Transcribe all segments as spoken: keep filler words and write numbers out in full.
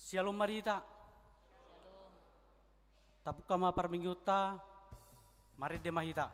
Syalom ma di hita. Tapungka ma parmingguonta, marende ma hita.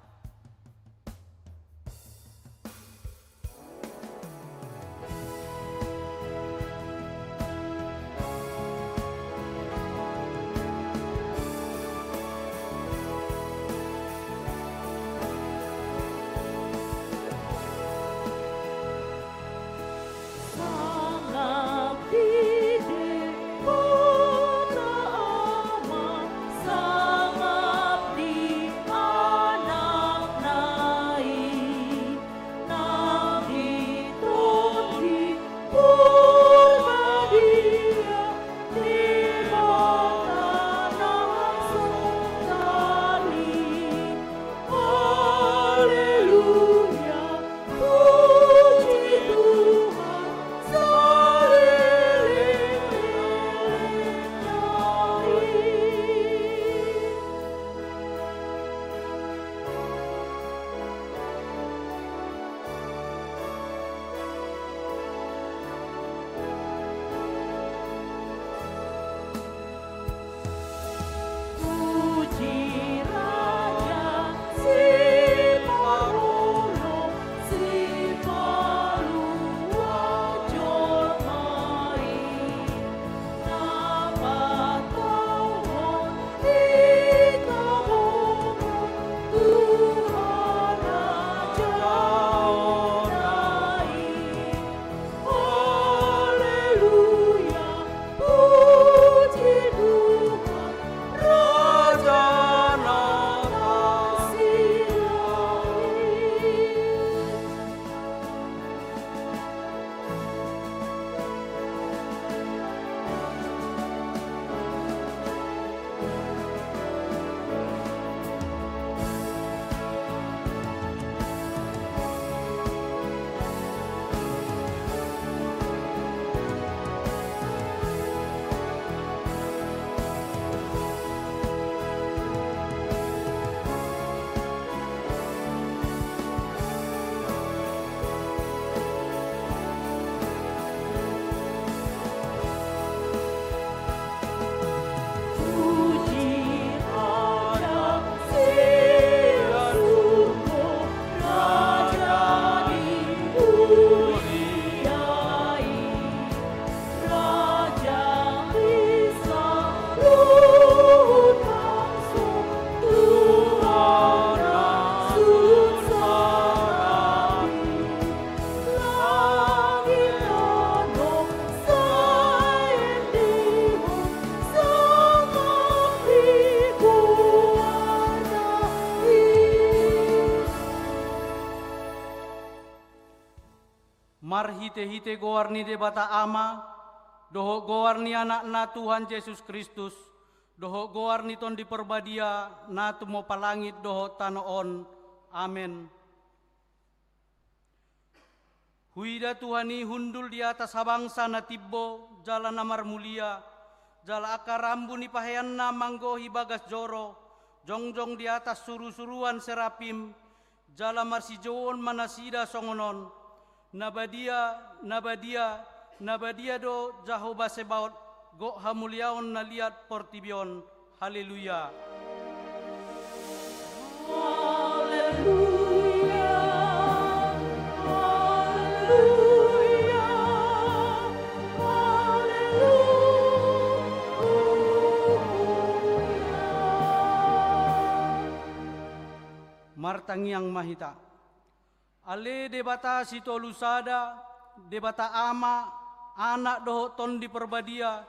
Marhitehite goar ni Debata Ama, dohot goar ni Anakna Tuhan Jesus Kristus, dohot goar ni Tondi Parbadia, na tumompa langit dohot tano on. Amen. Huida Tuhan i hundul di atas habangsa na timbo jala na marmulia, jala angka rambu ni paheanna manggohi bagas joro, jongjong di atas surusuruan serapim, jala marsijouon ma nasida songon on: Na badia, na badia, na badia do Jahowa Sebaot, gok hamuliaon na liat portibi on. Haleluya. Haleluya. Haleluya. Haleluya. Martangiang ma hita. Ale Debata Sitolu Sada, Debata Ama, Anak dohot Tondi Parbadia,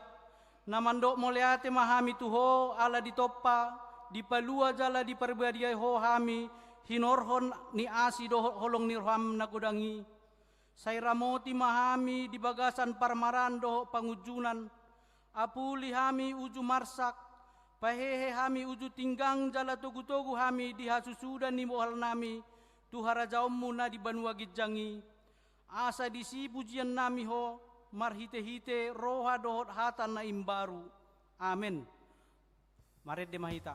na mandok mauliate ma hami tu Ho ala ditompa, dipalua jala diparbadia Ho hami hinorhon ni asi dohot holong ni roham na godang i. Sai ramoti ma hami di bagasan parmaraan dohot pangunjunan, apuli hami uju marsak, pahehe hami uju tinggang jala togutogu hami di hasusudan ni bohalnami tu harajaonmu na di banua ginjang i, asa disi pujiannami Ho marhitehite roha dohot hata na imbaru. Amen. Marende ma hita.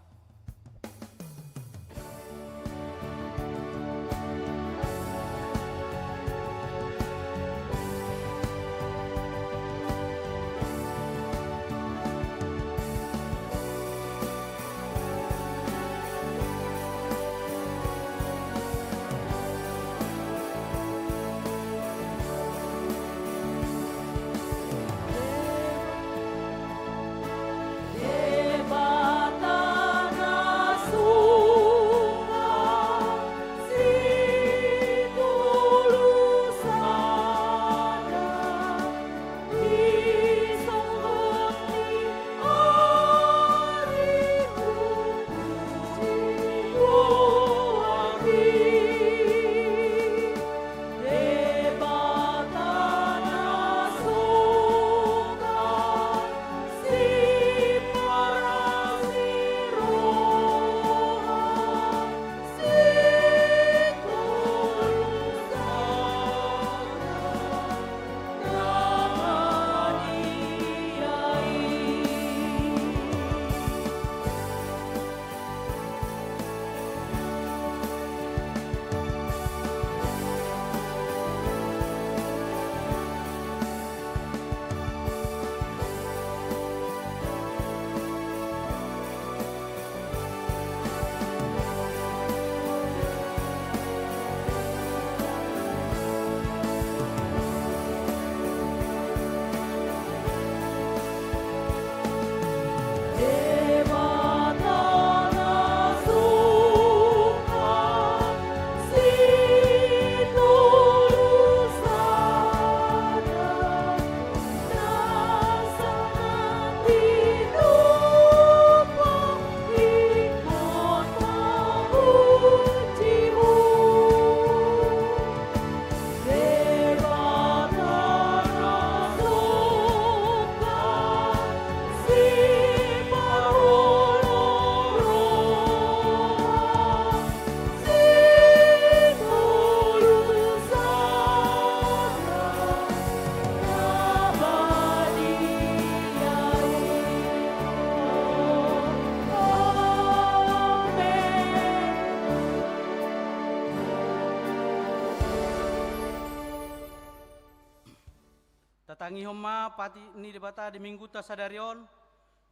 Tangihon ma patik ni Debata di Minggunta sadari on,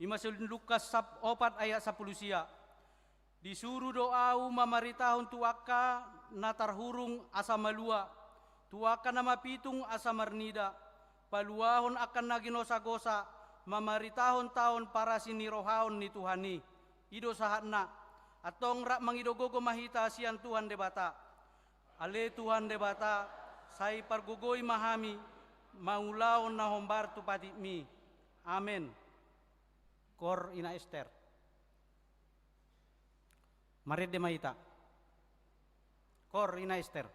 i ma sian Lukas sab opat ayat sampulu sia. Disuru do ahu mamaritahon tu angka na tarhurung asa malua, tu angka na mapitung asa marnida, paluahon angka na ginosagosa, mamaritahon taon parasinirohaon ni Tuhan i. I do sahatna. Antong rap mangido gogo ma hita sian Tuhan Debata. Ale Tuhan Debata, sai pargogoi ma hami, mangulahon na hombar tu patikmi. Amen. Koor ina Ester. Marende ma hita. Koor ina Ester.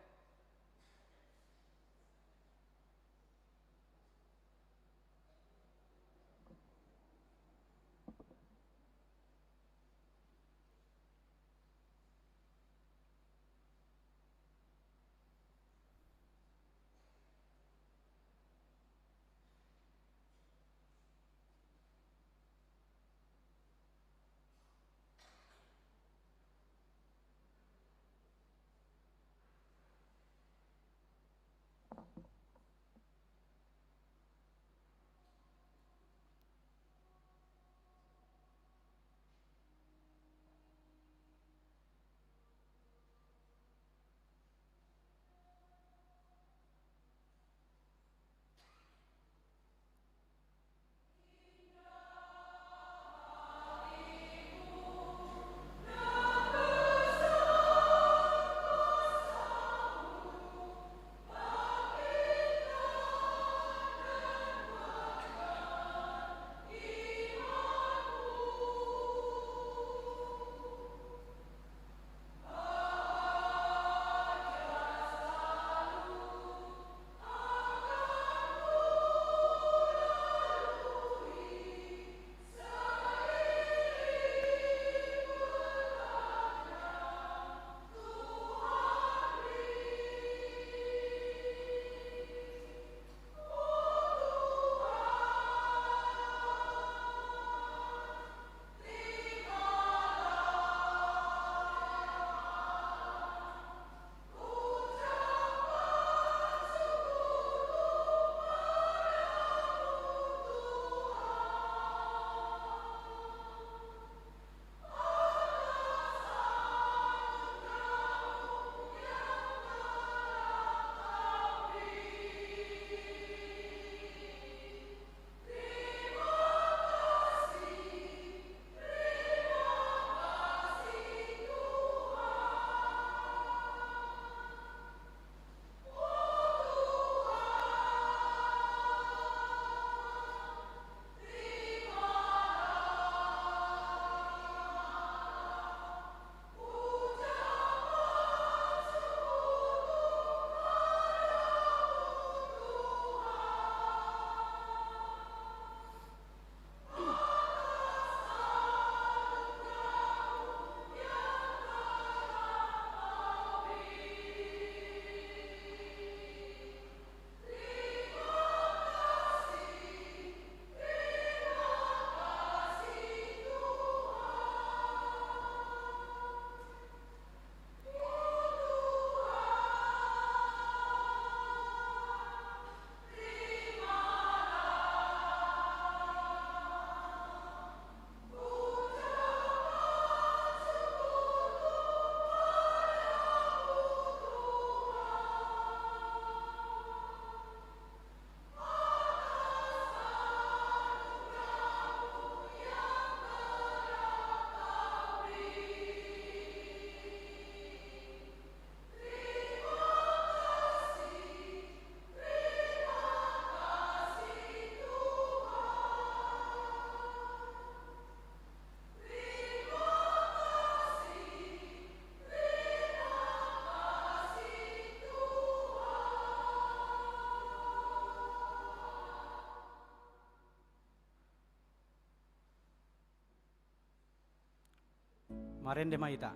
Marende ma hita.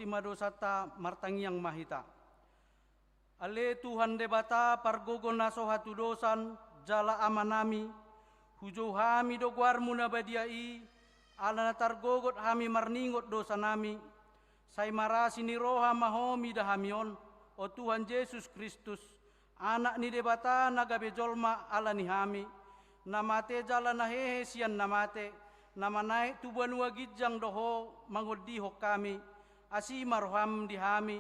ma dosanta, martangiang ma hita. Ale Tuhan Debata, pargogo na so hatudosan, jala Amanami, hujou hami do goarmu na badia i, ala na targogot hami marningot dosanami, sai marasi ni roha ma Ho mida hami on, o Tuhan Jesus Kristus, Anak ni Debata na gabe jolma ala ni hami, na mate jala na hehe sian na mate, na manaek tu banua ginjang do Ho mangondihon hami, asi ma roham di hami,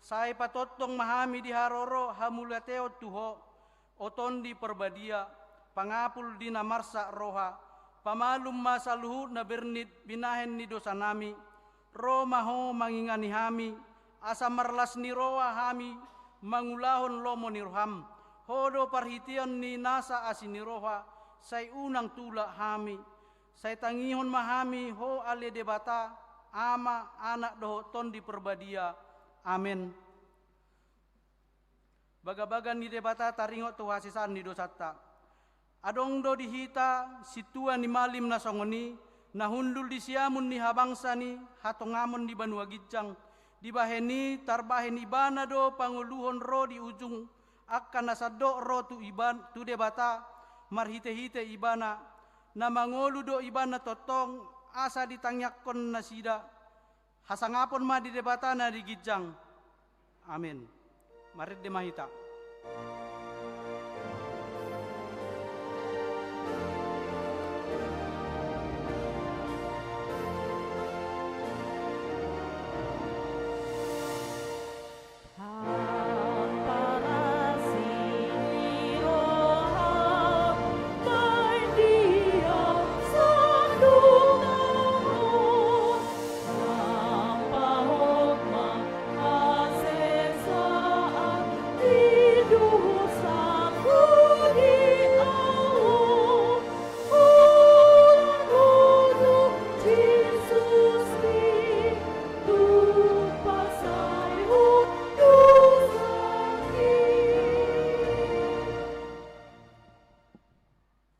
sai patongtong ma hami di haroro hamauliateon tu Ho, o Tondi Parbadia, pangapul di na marsak roha, pamalum ma saluhut na bernit binahen ni dosanami, ro ma Ho mangingani hami, asa marlas ni roha hami mangulahon lomo ni roham, Ho do parhitean ni nasa asi ni roha, sai unang tulak hami, sai tangihon ma hami Ho ale Debata, Ama, Anak dohot Tondi Parbadia. Amen. Bagabaga ni Debata taringot tu hasesaan ni dosanta. Adong do di hita sintua ni malim na songon i, na hundul di siamun ni habangsa ni hatongamon di banua ginjang, dibahen i tarbahen ibana do pangoluhon ro di ujung angka na sandok ro tu iban, tu Debata, marhitehite ibana, na mangolu do ibana tongtong, asa ditangiangkon nasida, hasangapon ma di Debata na di ginjang. Amen. Marende ma hita.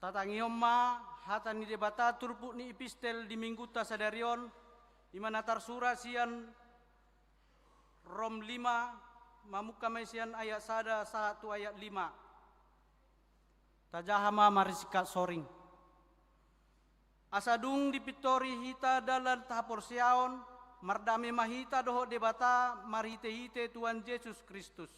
Tatangihon ma hata ni Debata turpuk ni epistel di minggunta sadari on, i ma na tarsurat sian Rom lima, mamungka ma i sian ayat sada sahat tu ayat lima. Tajaha ma marsingkat soring. Asa dung dipintori hita dalan haporseaon, mardame ma hita dohot Debata marhitehite Tuhan Jesus Kristus.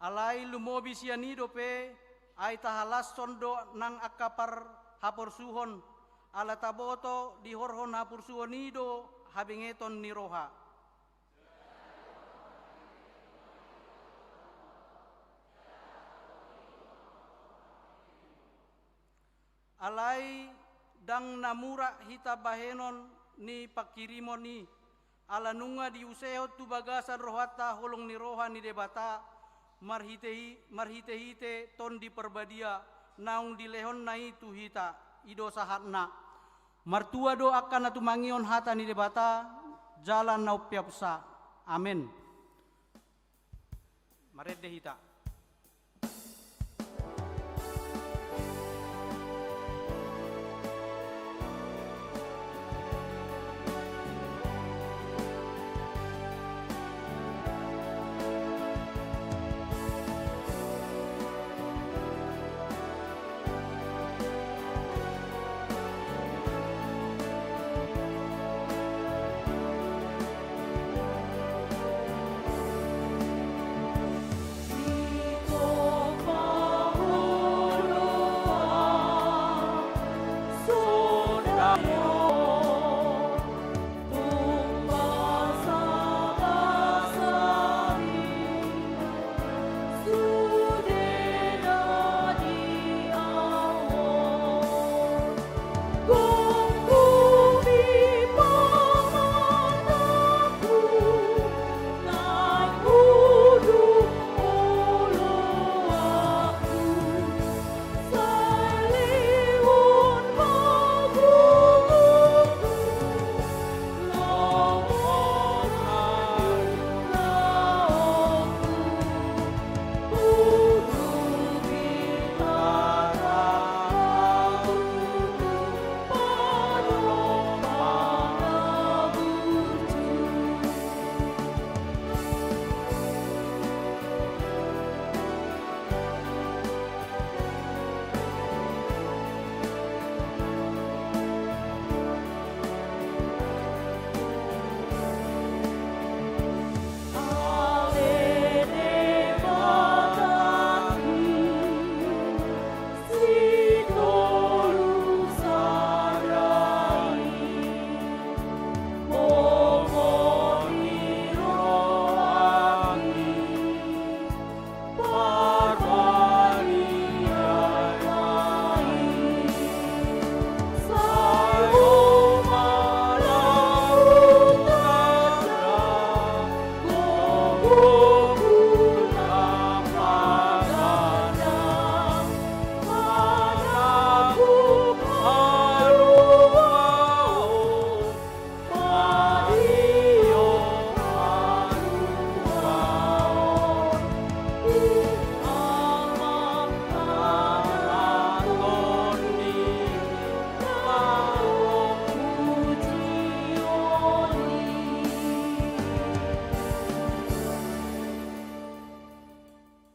Alai lumobi sian i dope, ai tahalashon do nang angka parhaporsuhon, ala taboto dihorhon haporsuhon i do habengeton ni roha. Alai ndang na murak hita bahenon ni panghirimon i, ala nunga diusehon tu bagasan rohanta holong ni roha ni Debata, marhite-, marhitehite Tondi Parbadia, naung dilehonna i tu hita, i do sahatna. Martua do angka na tumangihon hata ni Debata, jala na umpeopsa. Amen. Marende hita.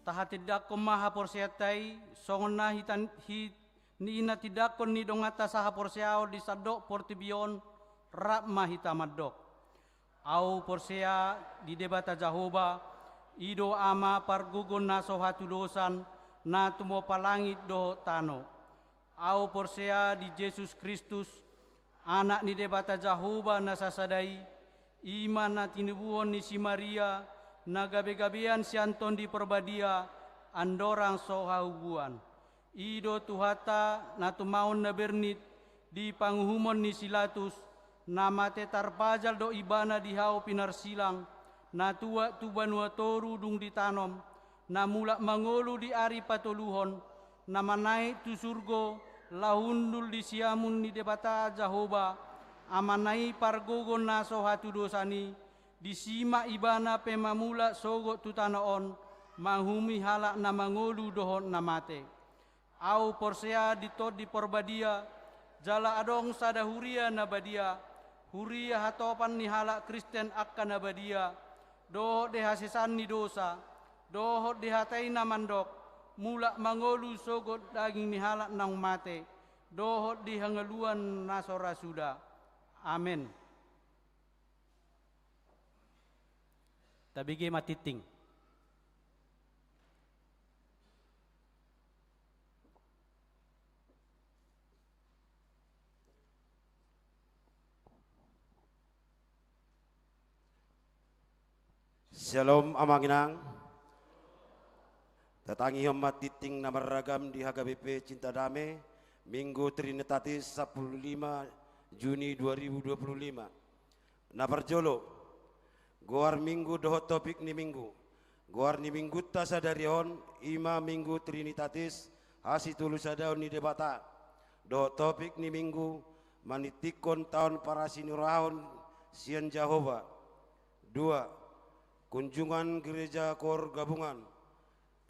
Tahatindangkon ma haporseaonta i, songon na hita, hi, ni na tindangkon ni donganta sahaporseaon di sandok portibi on, rap ma hita mandok. Ahu porsea di Debata Jahowa, i do Ama pargogo na so hatudosan, na tumompa langit dohot tano. Ahu porsea di Jesus Kristus, Anak ni Debata Jahowa na sasada i, i ma na tinubuhon ni si Maria, na gabegabean sian Tondi Parbadia, andorang so hahubuan. I do Tuhanta na tumaon na bernit di panguhumon ni si Latus, na mate tarpajal do Ibana di hau pinarsilang, na tuat tu banua toru dung ditanom, na mulak mangolu di ari patoluhon, na manaek tu surgo, laho hundul di siamun ni Debata Jahowa, Amana i pargogo na so hatudosan i, disi ma Ibana pe mamulak sogot tu tano on, manguhumi halak na mangolu dohot na mate. Ahu porsea di Tondi Parbadia, jala adong sada huria na badia, huria hatopan ni halak Kristen angka na badia, dohot di hasesaan ni dosa, dohot di hata i na mandok, mulak mangolu sogot daging ni halak naung mate, dohot di hangoluan na so ra suda. Amen. Tabege ma tingting. Syalom, Amang Inang. Tatangihon ma tingting na marragam di H K B P Cinta Dame, Minggu Trinitatis, sampulu lima Juni dua ribu dua puluh lima. Na parjolo, goar Minggu dohot topik ni Minggu. Goar ni Minggunta sadari on, i ma Minggu Trinitatis, hasitolusadaon ni Debata. Dohot topik ni Minggu, maningtinghon taon parasiniurahon sian Jahowa. Dua, kunjungan gereja koor gabungan.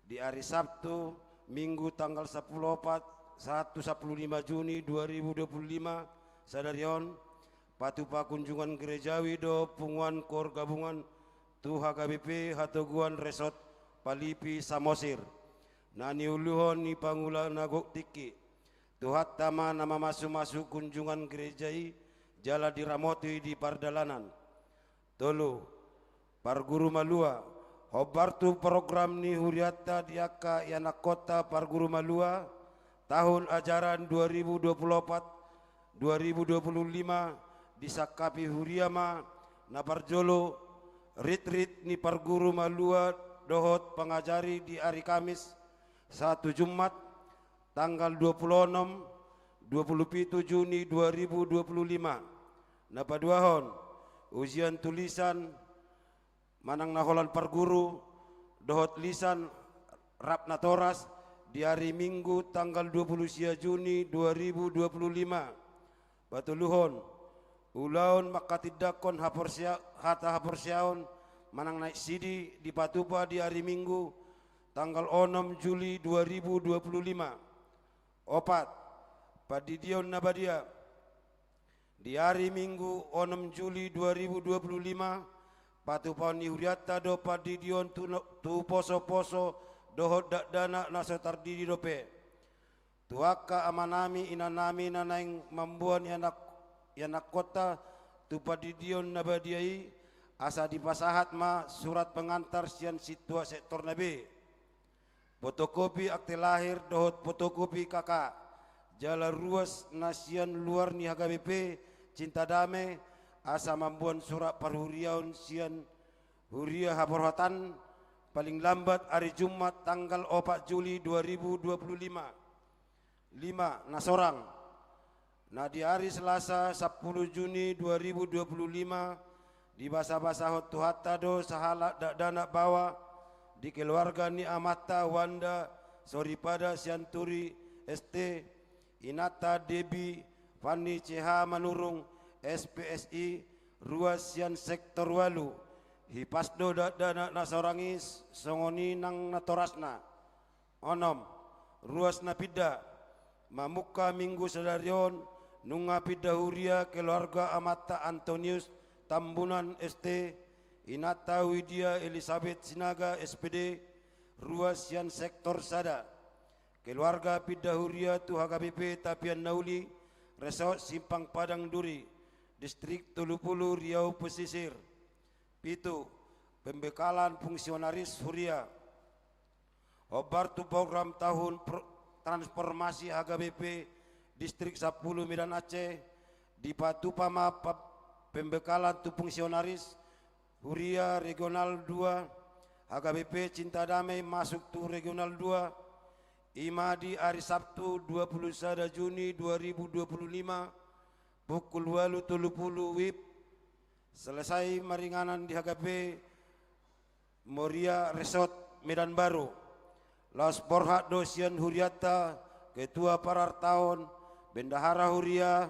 Di ari Sabtu, Minggu tanggal sampulu opat sahat tu sampulu lima Juni dua ribu dua puluh lima, sadari on, patupa kunjungan gerejawi do punguan koor gabungan tu H K B P Hatoguan Resort Palipi Samosir. Na niuluhon ni pangula na gok tingki. Tuhanta ma na mamasumasu kunjungan gereja i jala diramoti di pardalanan. Tolu, parguru malua, hombar tu program ni hurianta di angka ianakkonta parguru malua, tahun ajaran dua ribu dua puluh opat, dua ribu dua puluh lima, disangkapi huria ma, na parjolo, ritrit ni parguru malua dohot pangajari di ari Kamis, sahat tu Jumat, tanggal dua puluh onom, dua puluh pitu Juni dua ribu dua puluh lima. Na paduahon, ujian tulisan manang na holan parguru, dohot lisan rap natoras, di ari Minggu tanggal dua puluh sia Juni dua ribu dua puluh lima. Patoluhon, ulaon manghatindanghon haporsea-, hata haporseaon manang naek sidi dipatupa di ari Minggu, tanggal onom Juli dua ribu dua puluh lima. Opat, pandidion na badia. Di ari Minggu onom Juli dua ribu dua puluh lima, patupaon ni hurianta do pandidion tu no-, tu posoposo dohot dakdanak na so tardidi dope. Tu angka amanami, inanami na naeng mamboan ianak-, ianakkonta tu pandidion na badia i, asa dipasahat ma surat pengantar sian sintua sektorna be. Fotokopi akte lahir dohot fotokopi K K, jala ruas na sian luar ni H K B P Cinta Dame, asa mamboan surat parhuriaon sian huria haporhatan, paling lambat ari Jumat tanggal opat Juli dua ribu dua puluh lima. Lima, na sorang. Na di ari Selasa, sampulu Juni dua ribu dua puluh lima, dibasabasahon Tuhanta do sahalak dakdanak baoa di keluarga ni amanta Wanda Soripada Sianturi S T, inanta Debi Fanny C H Manurung, S P S I, ruas sian sektor ualu. Hipas do dakdanak na sorang i, songon i nang natorasna. Onom, ruas na pinda. Mamungka Minggu sadari on, nunga pinda huria keluarga amanta Antonius Tambunan S T, inanta Widia Elisabet Sinaga S P D, rua sian sektor sada. Keluarga pinda huria tu H K B P Tapian Nauli, Resort Simpang Padang Duri, Distrik tolu pulu Riau Pesisir. Pitu, pembekalan fungsionaris huria. Hombar tu program tahun pro-, transformasi H K B P Distrik sampulu Medan Aceh, dipatupa ma pa-, pembekalan tu fungsionaris huria regional dua, H K B P Cinta Damai masuk tu regional dua, i ma di ari Sabtu dua pulu sada Juni dua ribu dua pulu lima, pukul ualu tolu pulu WIB, selesai maringanan di H K B P Moria Resort Medan Baru. Laos borhat do sian hurianta, ketua parartaon, bendahara huria,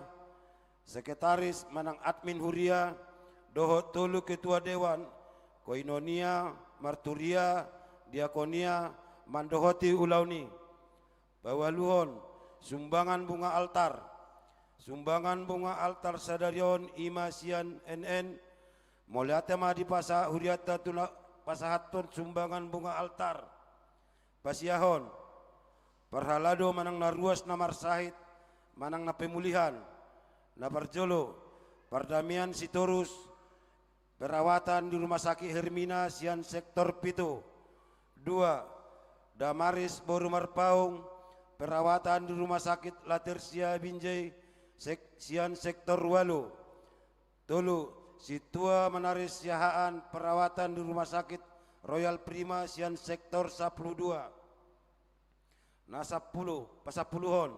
sekretaris manang admin huria, dohot tolu ketua dewan, koinonia, marturia, diakonia, mandohoti ulaon i. Paualuhon, sumbangan bunga altar. Sumbangan bunga altar sadari on i ma sian N N. Mauliate ma dipasahat hurianta tu na pasahathon sumbangan bunga altar. Pasiahon, parhalado manang na ruas na marsahit, manang na pemulihan. Na parjolo, pardamaian Sitorus, perawatan di Rumah Sakit Hermina sian sektor pitu. Dua, Damaris boru Marpaung, perawatan di Rumah Sakit Latersia Binjai, sek-, sian sektor ualu. Tolu, Sintua Manaris Siahaan, perawatan di Rumah Sakit Royal Prima sian sektor sampulu dua. Na sampulu, pasampuluhon,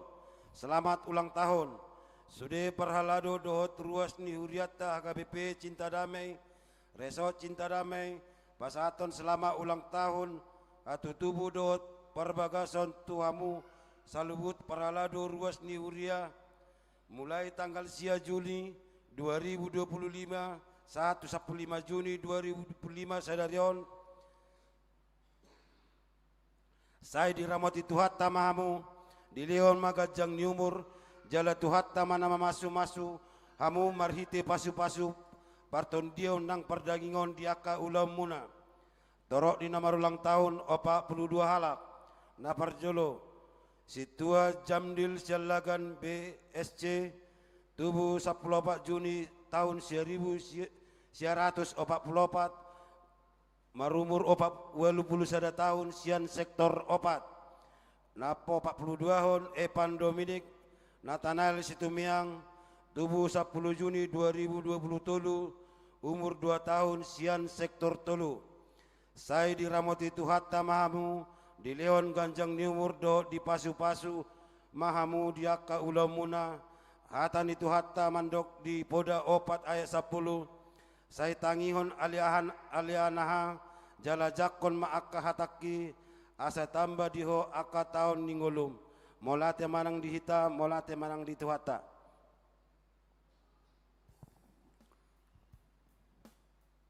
selamat ulang tahun. Sude parhalado dohot ruas ni hurianta H K B P Cinta Damai, Resort Cinta Damai, pasahathon selamat ulang tahun, hatutubu dohot parbagason tu hamu saluhut parhalado ruas ni huria, mulai tanggal sia Juli dua ribu dua pulu lima, sahat tu sampulu lima Juni dua ribu dua pulu lima sadari on, sai diramoti Tuhanta ma hamu, dilehon ma ganjang ni umur, jala Tuhanta ma na mamasumasu hamu marhite pasupasu partondion nang pardagingon di angka ulaonmuna. Torop ni na marulang tahun opat pulu dua halak. Na parjolo, Sintua Jamdil Siallagan B S C, tubu sampulu opat Juni tahun saribu sia-, sia ratus opat pulu opat, marumur opat, ualu pulu sada tahun sian sektor opat. Na paopat pulu duahon, Evan Dominik Natanael Situmeang, tubu sampulu Juni dua ribu dua pulu tolu, umur dua tahun sian sektor tolu. Sai diramoti Tuhanta ma hamu, dilehon ganjang ni umur dohot dipasupasu ma hamu di angka ulaonmuna, hata ni Tuhanta mandok di Poda opat ayat sampulu, sai tangihon ale aha-, ale anaha, jala jangkon ma angka hatangki, asa tamba di ho angka taon ni ngolum. Mauliate ma nang di hita, mauliate ma nang di Tuhanta.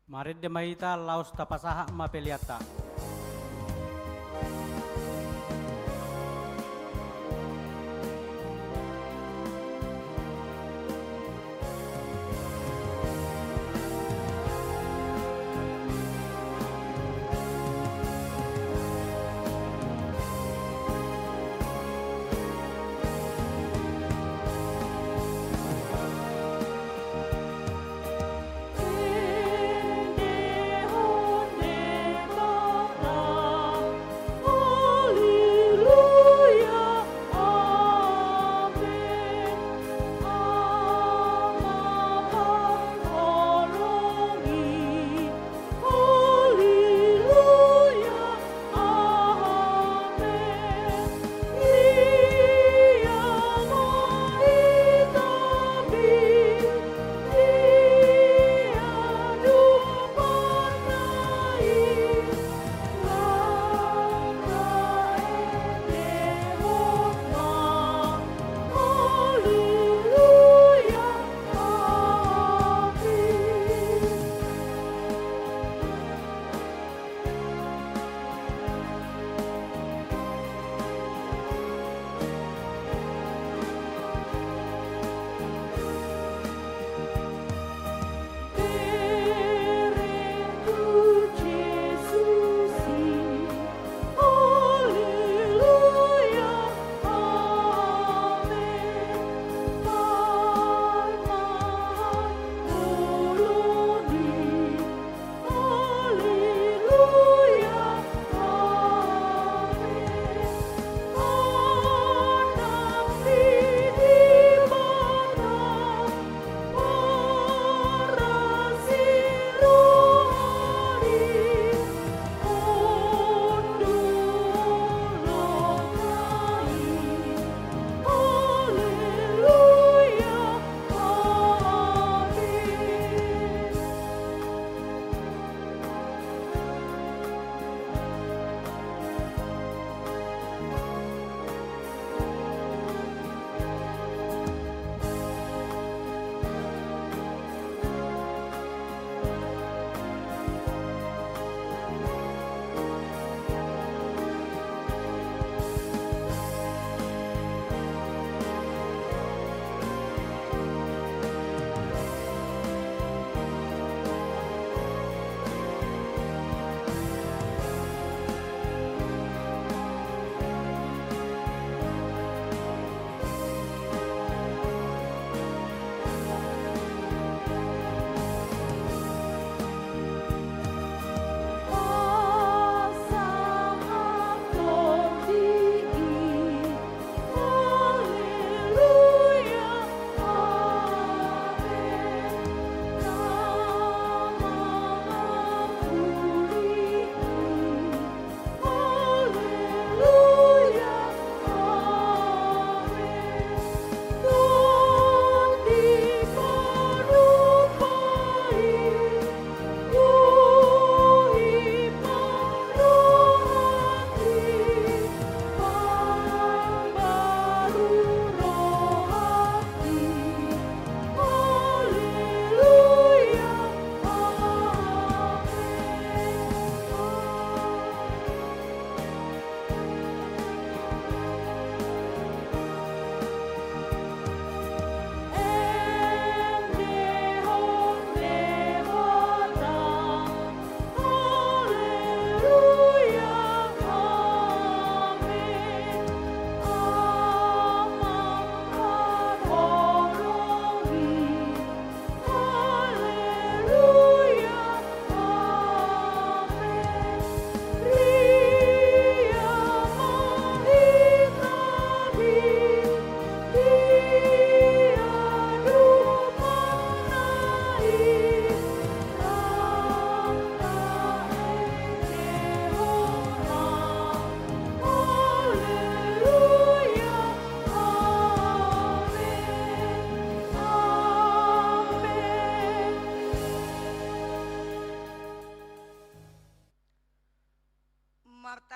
Marende ma hita laos tapasahat ma peleanta.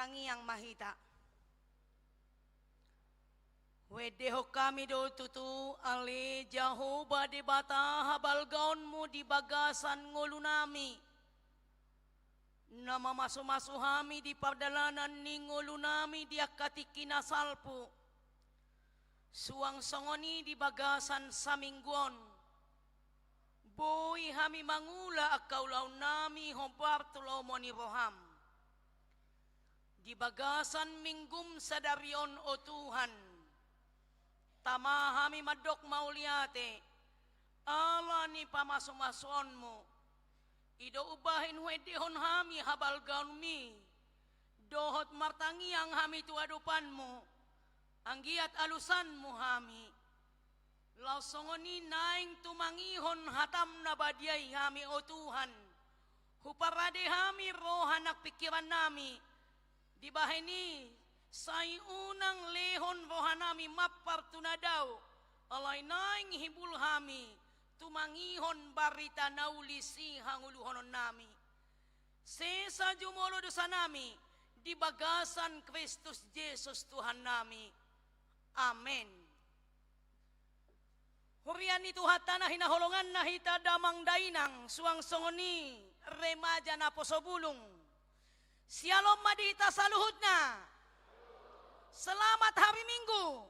Tangiang ma hita. Huendehon hami do tutu, ale Jahowa Debata, habalgaonmu di bagasan ngolunami, na mamasumasu hami di pardalanan ni ngolunami di angka tingki na salpu. Suang songon i di bagasan saminggu on, boi hami mangula angka ulaonnami hombar tu lomo ni roham. Di bagasan minggum sadari on, o Tuhan, tama hami mandok mauliate, ala ni pamasumasuonmu. I do umbahen huendehon hami habalgaonmi, dohot martangiang hami tu adopanmu, anggiat alusanmu hami. Laos songon i naeng tumangihon hatam na badia i hami, o Tuhan. Huparade hami roha nang pingkirannami. Dibahen i, sai unang lehon rohanami mampar tu na dao, alai naeng hibul hami tumangihon barita na uli sihangoluhononnami. Sesa jumolo dosanami di bagasan Kristus Jesus Tuhannami. Amen. Huria ni Tuhanta na hinaholongan na hita damang dainang, suang songon i remaja naposo bulung. Syalom ma di hita saluhutna. Selamat hari Minggu.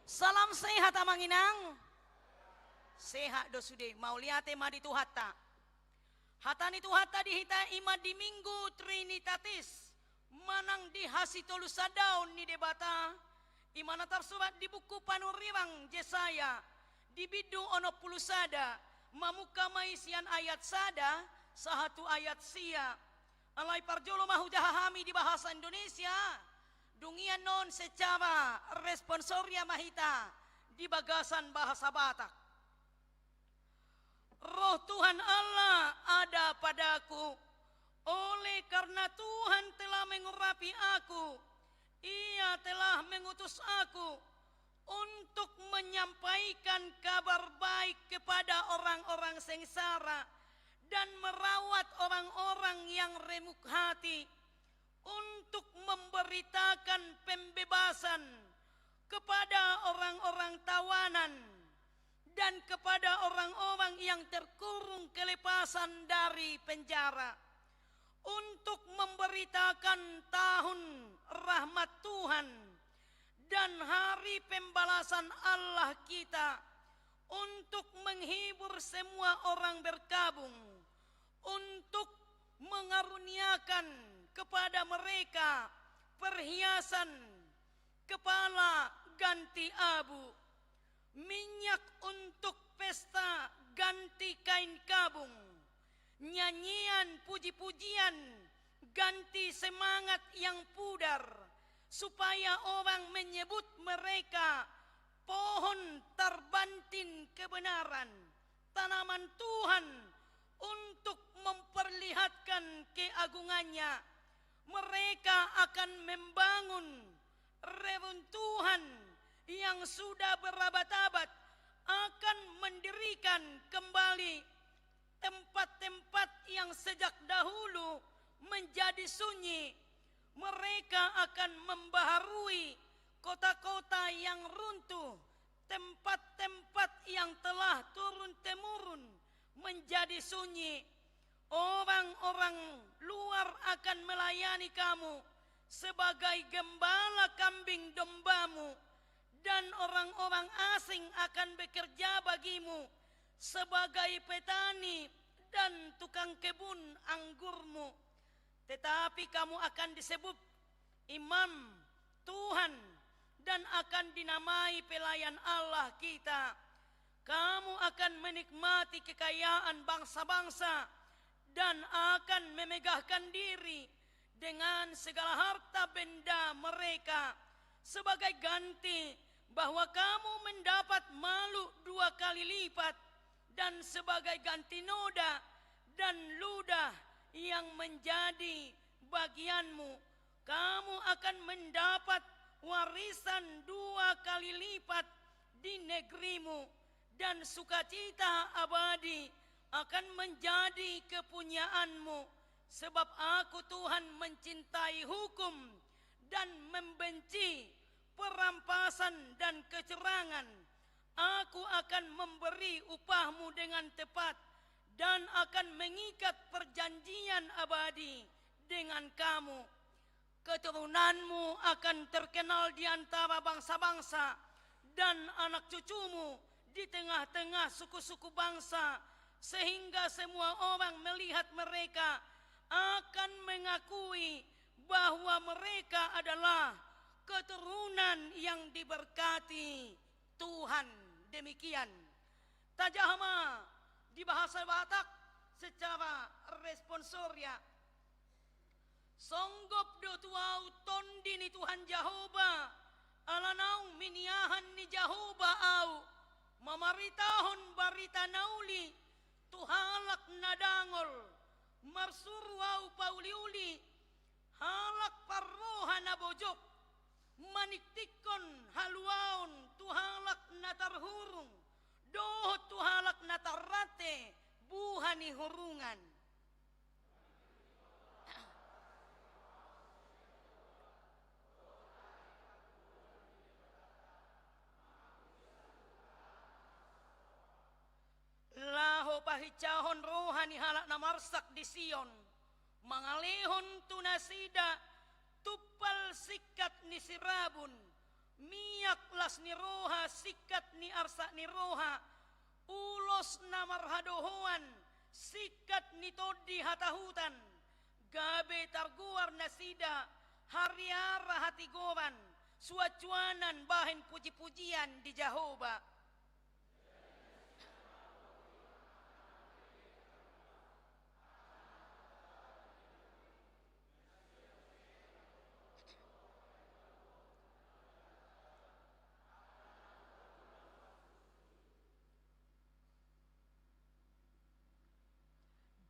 Salam sehat amang inang. Sehat do sude, mauliate ma di Tuhanta. Hata ni Tuhanta di hita i ma di Minggu Trinitatis, manang di hasitolusadaon ni Debata, i ma na tarsurat di buku panurirang Jesaya, di bindu onom pulu sada, mamungka ma i sian ayat sada sahat tu ayat sia. Alai parjolo ma hujaha hami di bahasa Indonesia, dung i annon secara responsoria ma hita di bagasan bahasa Batak. Roh Tuhan Allah ada padaku, oleh karena Tuhan telah mengurapi aku, Ia telah mengutus aku untuk menyampaikan kabar baik kepada orang-orang sengsara dan merawat orang-orang yang remuk hati, untuk memberitakan pembebasan kepada orang-orang tawanan dan kepada orang-orang yang terkurung kelepasan dari penjara, untuk memberitakan tahun rahmat Tuhan dan hari pembalasan Allah kita, untuk menghibur semua orang berkabung, untuk mengaruniakan kepada mereka perhiasan kepala ganti abu, minyak untuk pesta ganti kain kabung, nyanyian puji-pujian ganti semangat yang pudar, supaya orang menyebut mereka pohon terbanting kebenaran, tanaman Tuhan untuk memperlihatkan keagungannya. Mereka akan membangun reruntuhan yang sudah berabad-abad, akan mendirikan kembali tempat-tempat yang sejak dahulu menjadi sunyi. Mereka akan membaharui kota-kota yang runtuh, tempat-tempat yang telah turun-temurun menjadi sunyi. Orang-orang luar akan melayani kamu sebagai gembala kambing dombamu, dan orang-orang asing akan bekerja bagimu sebagai petani dan tukang kebun anggurmu. Tetapi kamu akan disebut imam Tuhan dan akan dinamai pelayan Allah kita. Kamu akan menikmati kekayaan bangsa-bangsa dan akan memegahkan diri dengan segala harta benda mereka, sebagai ganti bahwa kamu mendapat malu dua kali lipat, dan sebagai ganti noda dan ludah yang menjadi bagianmu, kamu akan mendapat warisan dua kali lipat di negerimu, dan sukacita abadi akan menjadi kepunyaanmu. Sebab Aku, Tuhan, mencintai hukum dan membenci perampasan dan kecurangan. Aku akan memberi upahmu dengan tepat dan akan mengikat perjanjian abadi dengan kamu. Keturunanmu akan terkenal di antara bangsa-bangsa, dan anak cucumu di tengah-tengah suku-suku bangsa, sehingga semua orang melihat mereka akan mengakui bahwa mereka adalah keturunan yang diberkati Tuhan. Demikian. Tajaha ma di bahasa Batak secara responsoria. Songgop do tu ahu Tondi ni Tuhan Jahowa, ala naung miniahan ni Jahowa ahu, mamaritahon barita na uli tu halak na dangol, marsuru ahu pauliuli halak parroha na bojok, maningtingkon haluaon tu halak na tarhurung, dohot tu halak na tarrante buha ni hurungan. Laho pahinsahon roha ni halak na marsak di Sion, mangalehon tu nasida tumpal singkat ni sirabun, miak las ni roha singkat ni arsak ni roha, ulos na marhadohoan singkat ni tondi hatahutan, gabe targoar nasida hariara hatigoran, suansuanan bahen pujipujian di Jahowa.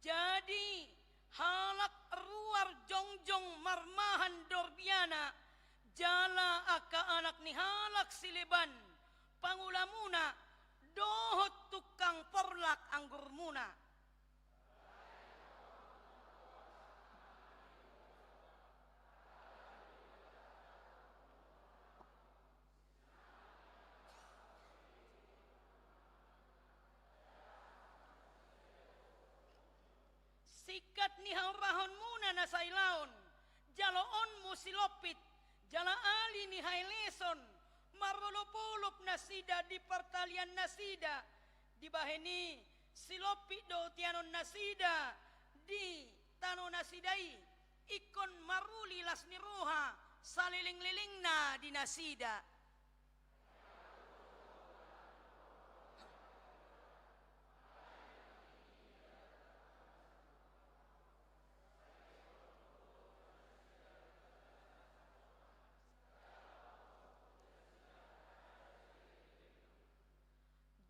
Jadi halak ruar jongjong marmahan dorbiana, jala angka anak ni halak sileban pangulamuna, dohot tungkang porlak anggurmuna. Singkat ni haurahonmuna na sailaon, jaloonmu silompit, jala ali ni haeleson, marolopolop nasida di partalian nasida, dibahen i silompit do tianon nasida di tano nasida i, ingkon maruli las ni roha salelenglelengna di nasida.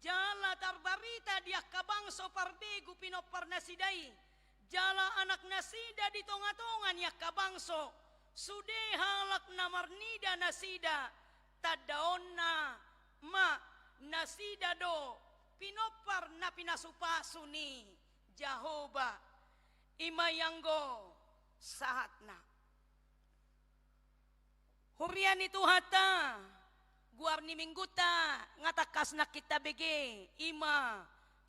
Jala tarbarita di angka bangso parbegu pinompar nasida i, jala anak nasida di tongatonga ni angka bangso, sude halak na marnida nasida, tandaonna ma nasida do pinompar na pinasupasu ni Jahowa. I ma i anggo sahatna. Huria ni Tuhanta, goar ni Minggunta nga tangkas nangkin tabege, i ma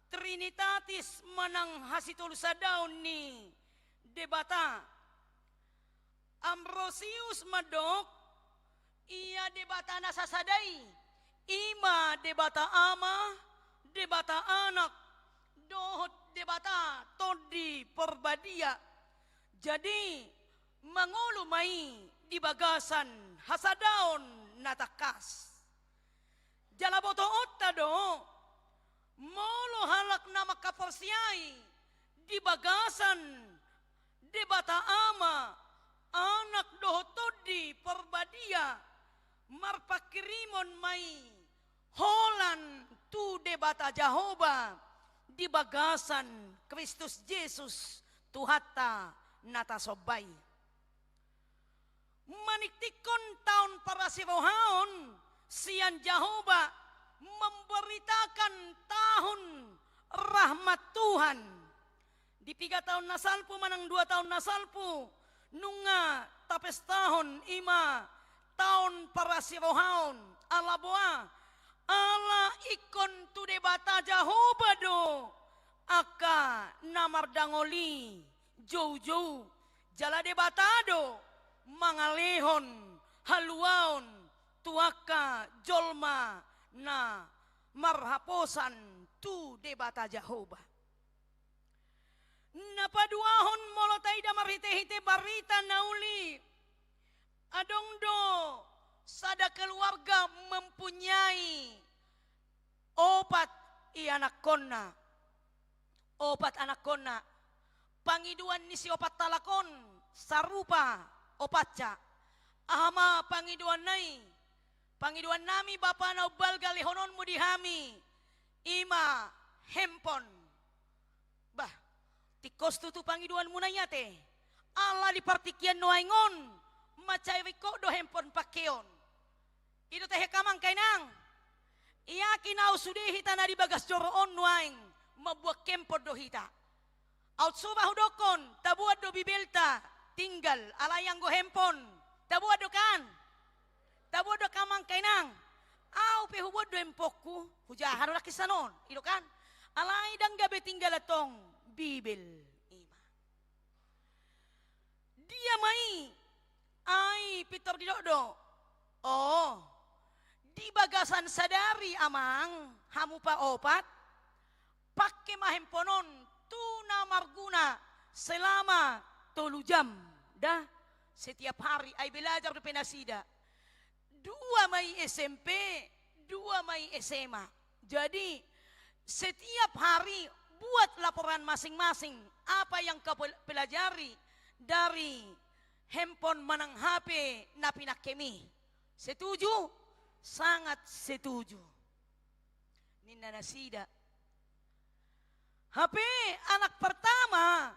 Trinitatis manang hasitolusadaon ni Debata. Ambrosius mandok, ia Debata na sasada i, i ma Debata Ama, Debata Anak, dohot Debata Tondi Porbadia. Jadi, mangolu ma i di bagasan hasadaon na tangkas. Jala botoonta do, molo halak na mangkaporseai di bagasan Debata Ama, Anak dohot Tondi Porbadia, marpanghirimon ma i holan tu Debata Jahowa di bagasan Kristus Jesus Tuhanta na tasomba i. Maningtingkon taon parasirohaon sian Jahowa, memberitakan tahun rahmat Tuhan. Di piga taon na salpu manang dua taon na salpu, nunga tapestahon i ma taon parasirohaon, ala boa, ala ingkon tu Debata Jahowa do angka na mardangol i joujou, jala Debata do mangalehon haluaon tu angka jolma na marhaposan tu Debata Jahowa. Na paduahon, molo taida marhitehite barita na uli, adong do sada keluarga mempunyai opat ianakkonna. Opat anakkonna. Pangidoan ni siopat halak on sarupa opatsa. Aha ma pangidoanna i? Pangidoannami, Bapa na umbalga, lehononmu di hami i ma handphone. Bah, tingkos tutu pangidoanmuna i ate. Ala di partingkian nuaeng on mansai ringkot do handphone pangkeon. I do tahe angka amang, angka inang. Yakin au, sude hita na di bagas joro on nuaeng mambuat handphone do hita. Aut so ba hudokkon, taboan do Bibelta tinggal, alai anggo handphone taboan do kan? Taboan do angka amang, angka inang. Au pe huboan do handphonengku, hujaha do nangkin sian on, i do kan? Alai ndang gabe tinggal antong Bibel i ma. Dia ma i? Ai pintor didok do. Oh, di bagasan sadari, amang, hamu paopat, pangke ma handphone on tu na marguna selama tolu jam da, setiap hari, ai belajar dope nasida. Dua ma i S M P, dua ma i S M A. Jadi, setiap hari buat laporan masing-masing, apa yang kau pel-, pelajari dari handphone manang H P na pinangkemi. Setuju? Sangat setuju, ninna nasida. Hape anak pertama,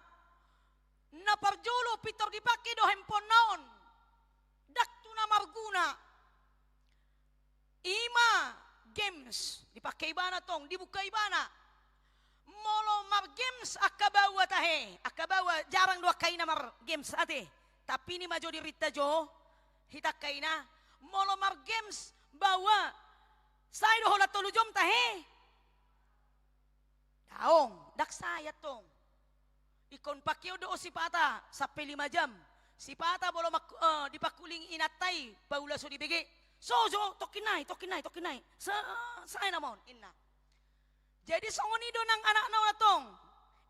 na parjolo pintor dipangke do handphonena on, ndang tu na marguna. I ma games, dipangke ibana tong, dibuka ibana. Molo margames angka baoa tahe, angka baoa jarang do angka ina margames ate. Tapi i ma jo dirinta jo hita angka ina, molo margames baoa, sae do holan tolu jom tahe? Daong, ndang sae antong. Ingkon pangkeon do on sipata sampe lima jam. Sipata molo mak-, eh, dipangkuling inanta i, paula so dibege. So, so, tongkin nai, tongkin nai, tongkin nai. Sa-, sae nama on, ninna. Jadi songon i do nang anakna on antong.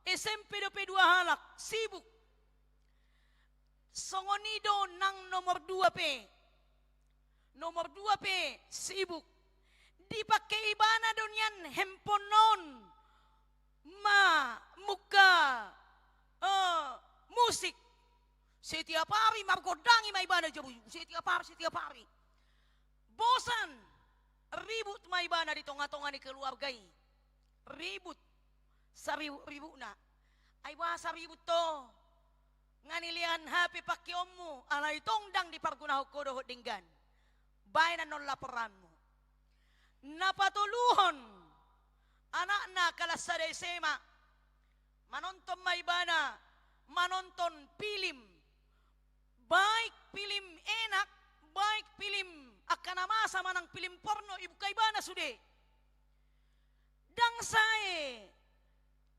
S M P dope dua halak, sibuk. Songon i do nang nomor dua pe. Nomor dua pe sibuk. Dipangke ibana do nian handphonena on mamungka, eh, musik. Setiap hari margondangi ma ibana jabu, setiap hari, setiap hari. Bosan, ribut ma ibana di tonga-tonga ni keluarga i. Ribut, saribut-ributna. Ai boasa ribut ho? Nga nilean H P pangkeonmu, alai tong ndang dipargunahon ho dohot denggan. Baen annon laporanmu. Na patoluhon, anakna kalas sada S M A. Manonton ma ibana, manonton film. Baik film enak, baik film angka na masa manang film porno, ibuka ibana sude. Ndang sae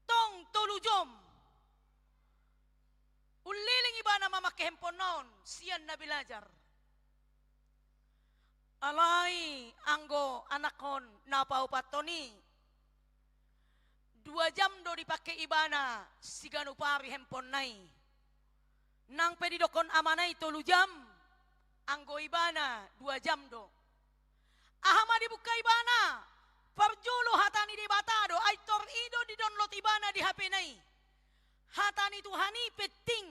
tong tolu jom. Umleleng ibana mamangke handphonena on sian na belajar. Alai anggo anakkon na paopathon i, dua jam do dipangke ibana siganup ari handphonena i. Nang pe didokkon amana i tolu jam, anggo ibana dua jam do. Aha ma dibuka ibana? Parjolo hata ni Debata do, ai tor i do didownload ibana di H P-na i. Hata ni Tuhan i penting.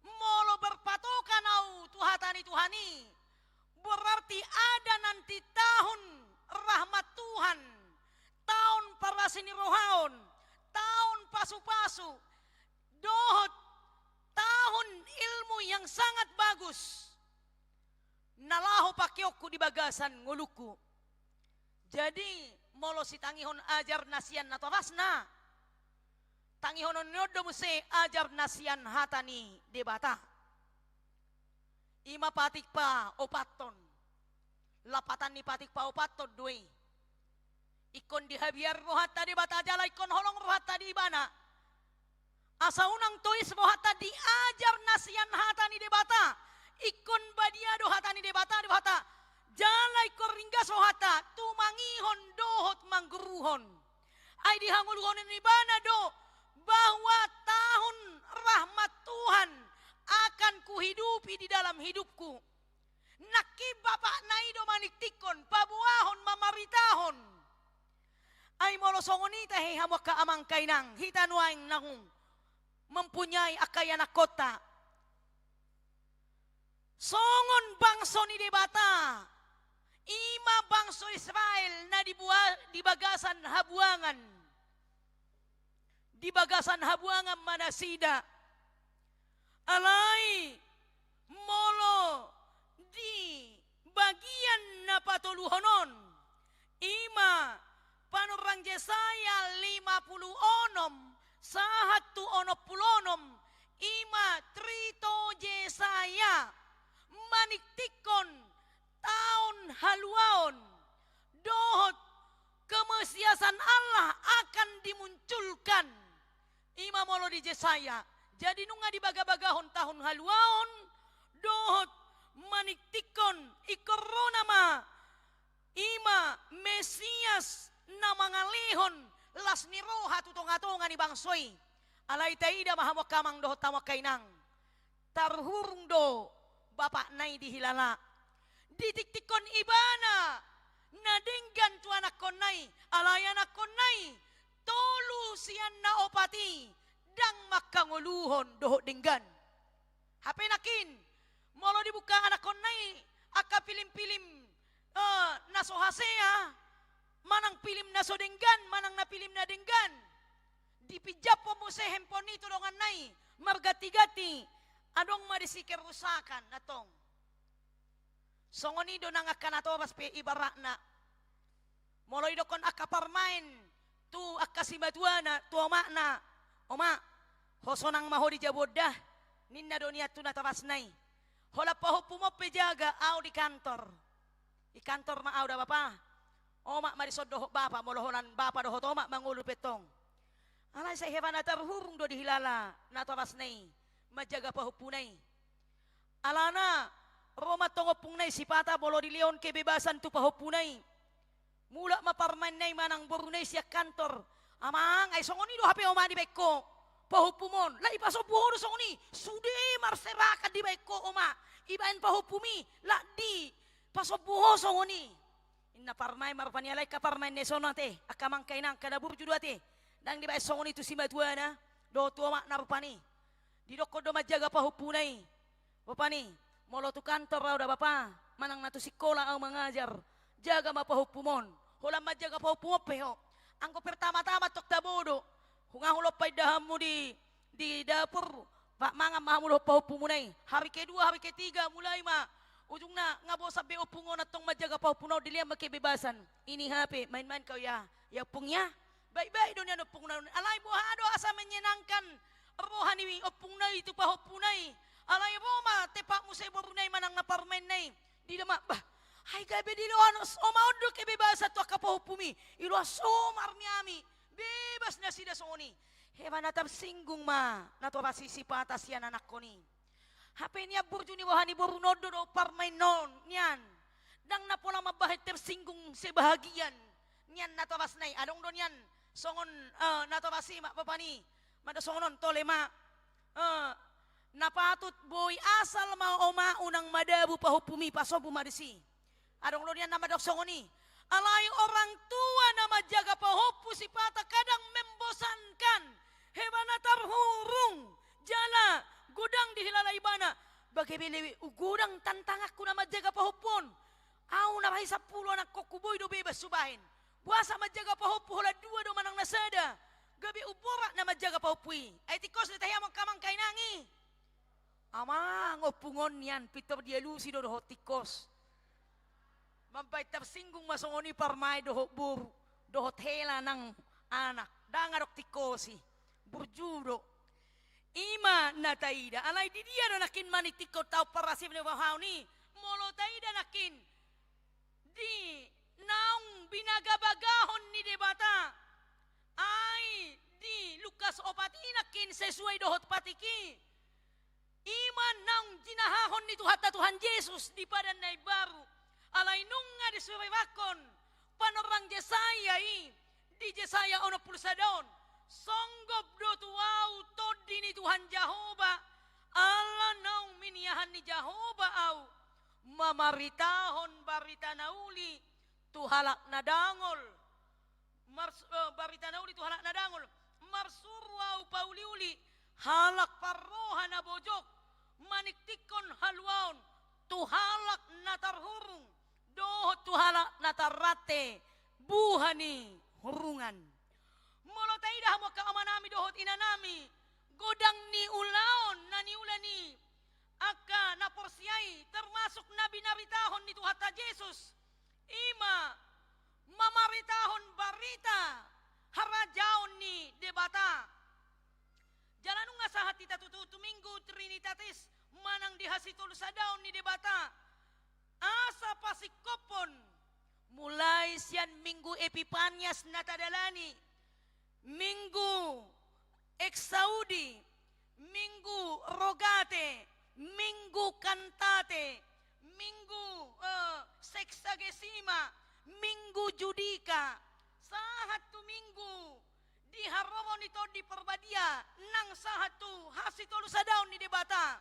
Molo berpatokan au tu hata ni Tuhan i, berarti ada nanti tahun rahmat Tuhan, taon parasinirohaon, taon pasupasu, dohot taon ilmu yang sangat bagus na laho pangkeonku di bagasan ngolungku. Jadi, molo sitangihon ajar na sian natorasna, Tangihonon ni on do muse ajar na sian hata ni Debata. I ma patik paopathon. Lapatan ni patik paopathon do i. Ingkon dihabiari rohanta Debata jala ingkon holong rohanta di Ibana. Asa unang tois rohanta di ajar na sian hata ni Debata. Ingkon badia do hata ni Debata, Debata. Jala ingkon ringgas rohanta tumangihon dohot mangguruhon. Ai di hangoluhon ni Ibana do bahwa tahun rahmat Tuhan akan kuhidupi di dalam hidupku. Nangkin bapakna i do maningtingkon, paboahon, mamaritahon. Ai molo songon i tahe hamu angka amang, angka inang, hita nuaeng naung mempunyai angka ianakkonta. Songon bangso ni Debata, i ma bangso Israel na di bua-, di bagasan habuangan. Di bagasan habuangan ma nasida. Alai molo di bagian na patoluhon on, i ma panurirang Jesaya lima pulu onom sahat tu onom pulu onom, i ma Trito Jesaya maningtingkon taon haluaon dohot kemesiasan Allah akan dimunculkan. I ma molo di Jesaya. Jadi nunga dibagabagahon taon haluaon dohot maningtingkon ingkon ro nama i ma Mesias na mangalehon las ni roha tu tongatonga ni bangso i. Alai taida ma hamu angka amang dohot hamu angka inang. Tarhurung do bapakna i dihilala. Ditingtingkon ibana na denggan tu anakkonna i, alai anakkonna i tolu sian na opat i ndang mangkangoluhon dohot denggan. Hape nangkin, molo dibuka anakkonna i angka pilim-pilim, eh, na so hasea, manang pilim na so denggan, manang na pilim na denggan. Dipinjaphon muse handphone i tu donganna i, marganti-ganti, adong ma disi kerusakan, antong. Songon i do nang angka natoras pe ibaratna. Molo idokkon angka parmaen tu angka simatuana, tu omakna, "Omak, ho sonang ma ho di jabu on da," ninna do nian tu natorasna i. "Holan pahompum on pe jaga, ahu di kantor. Di kantor ma ahu da bapa." Omak ma dison dohot bapa, molo holan bapa dohot omak mangolu pe tong. Alai sai heba na tarhurung do dihilala natorasna i manjaga pahompuna i. Alana, ro ma antong ompungna i sipata molo dilehon kebebasan tu pahompuna i. Mulak ma parmaenna i manang boruna i sian kantor. "Amang, ai songon i do hape omak dibaen ho pahompum on. Lak dipasombu ho do songon i. Sude marserakan dibaen ho omak. Ibaen pahompum i, lak dipasombu ho songon i." Ninna parmaen ma rupani, alai angka parmaen na dison ate, angka amang, angka inang, angka na burju do ate. Ndang dibaen songon i tu simatuana dohot tu omakna rupani. Didokkon do manjaga pahompuna i. "Bapa ni, molo tu kantor ahu da bapa, manang na tu sikola ahu mangajar, jaga ma pahompum on. Holan manjaga pahompum on pe ho. Anggo pertama-tama tong tabo do, nunga hulompa indahanmu di, di dapur, ba mangan ma hamu dohot pahompumuna i. Hari kedua, hari ketiga, mulai ma. Ujungna nga bosan be ompung on antong manjaga pahompuna on, dilehon ma kebebasan. Ini hape, main-main kau ya, ya ompung ya." Baik-baik do nian ompungna on. Alai boha do asa menyenangkan roha ni ompungna i tu pahompuna i. Alai ro ma tempat muse boruna i manang na parmaenna i. Diida ma, "Bah, ai gabe diloas omak on do kebebasan tu angka pahompum i. Iloas ho ma armiami. Bebas nasida songon i." Heba na tarsinggung ma natoras i sipata sian anakkon i. Hape nian burju ni roha ni boruna on do dohot parmaenna on nian. Ndang na pola mambahen tersinggung sebahagian nian natorasna i. Adong do nian songon, eh, natoras i ma bapa ni. Mada songon on tole ma. Eh, na patut boi asal ma omak unang madabu pahompum i, pasombu ma disi. Adong do nian na mandok songon i. Alai orang tua na manjaga pahompu sipata kadang membosankan. Heba na tarhurung jala godang dihilala ibana. Bage be lewek godang tantanganku na manjaga pahompu on. Au na rahi sampulu anakkonku boi do bebas hubahen. Boasa manjaga pahompu holan dua do manang na sada. Gabe umborat na manjaga pahompu i. Ai tingkos do tahe amang, amang, angka inang i. Amang, ompung on nian pintor dialusi do dohot tingkos. Mambahen tarsinggung ma songon i parmaen dohot boru, dohot hela nang anak. Ndang adong tingkos i. burju do. I ma na taida, alai di dia do nangkin maningtinghon taon parasirohaon i? Molo taida nangkin di naung binagabagahon ni Debata, ai di Lukas opat i nangkin sesuai dohot patik i, i ma naung jinahahon ni Tuhanta Tuhan Jesus di Padan na Imbaru. Alai nunga disurirakkon panorang Jesaya i, di Jesaya onom pulu sada on, songgop do tu ahu Tondi ni Tuhan Jahowa, ala naung miniahan ni Jahowa ahu mamaritahon barita na uli tu halak na dangol. Mars-, eh, barita na uli tu halak na dangol. Marsuru ahu pauliuli halak parroha na bojok, maningtinghon haluaon tu halak na tarhurung dohot tu halak na tarrante buha ni hurungan. Molo taida hamu angka amanami dohot inanami, godang ni ulaon na niula ni angka na porsea i, termasuk na binaritahon ni Tuhanta Jesus, i ma mamaritahon barita harajaon ni Debata. Jala nunga sahat hita tutu tu Minggu Trinitatis manang di hasitolusadaon ni Debata. Asa pasingkophon, mulai sian Minggu Epipanias na tadalani, Minggu Exaudi, Minggu Rogate, Minggu Kantate, Minggu, eh, Sexagesima, Minggu Judika, sahat tu Minggu di haroro ni Tondi Parbadia, nang sahat tu hasitolusadaon ni Debata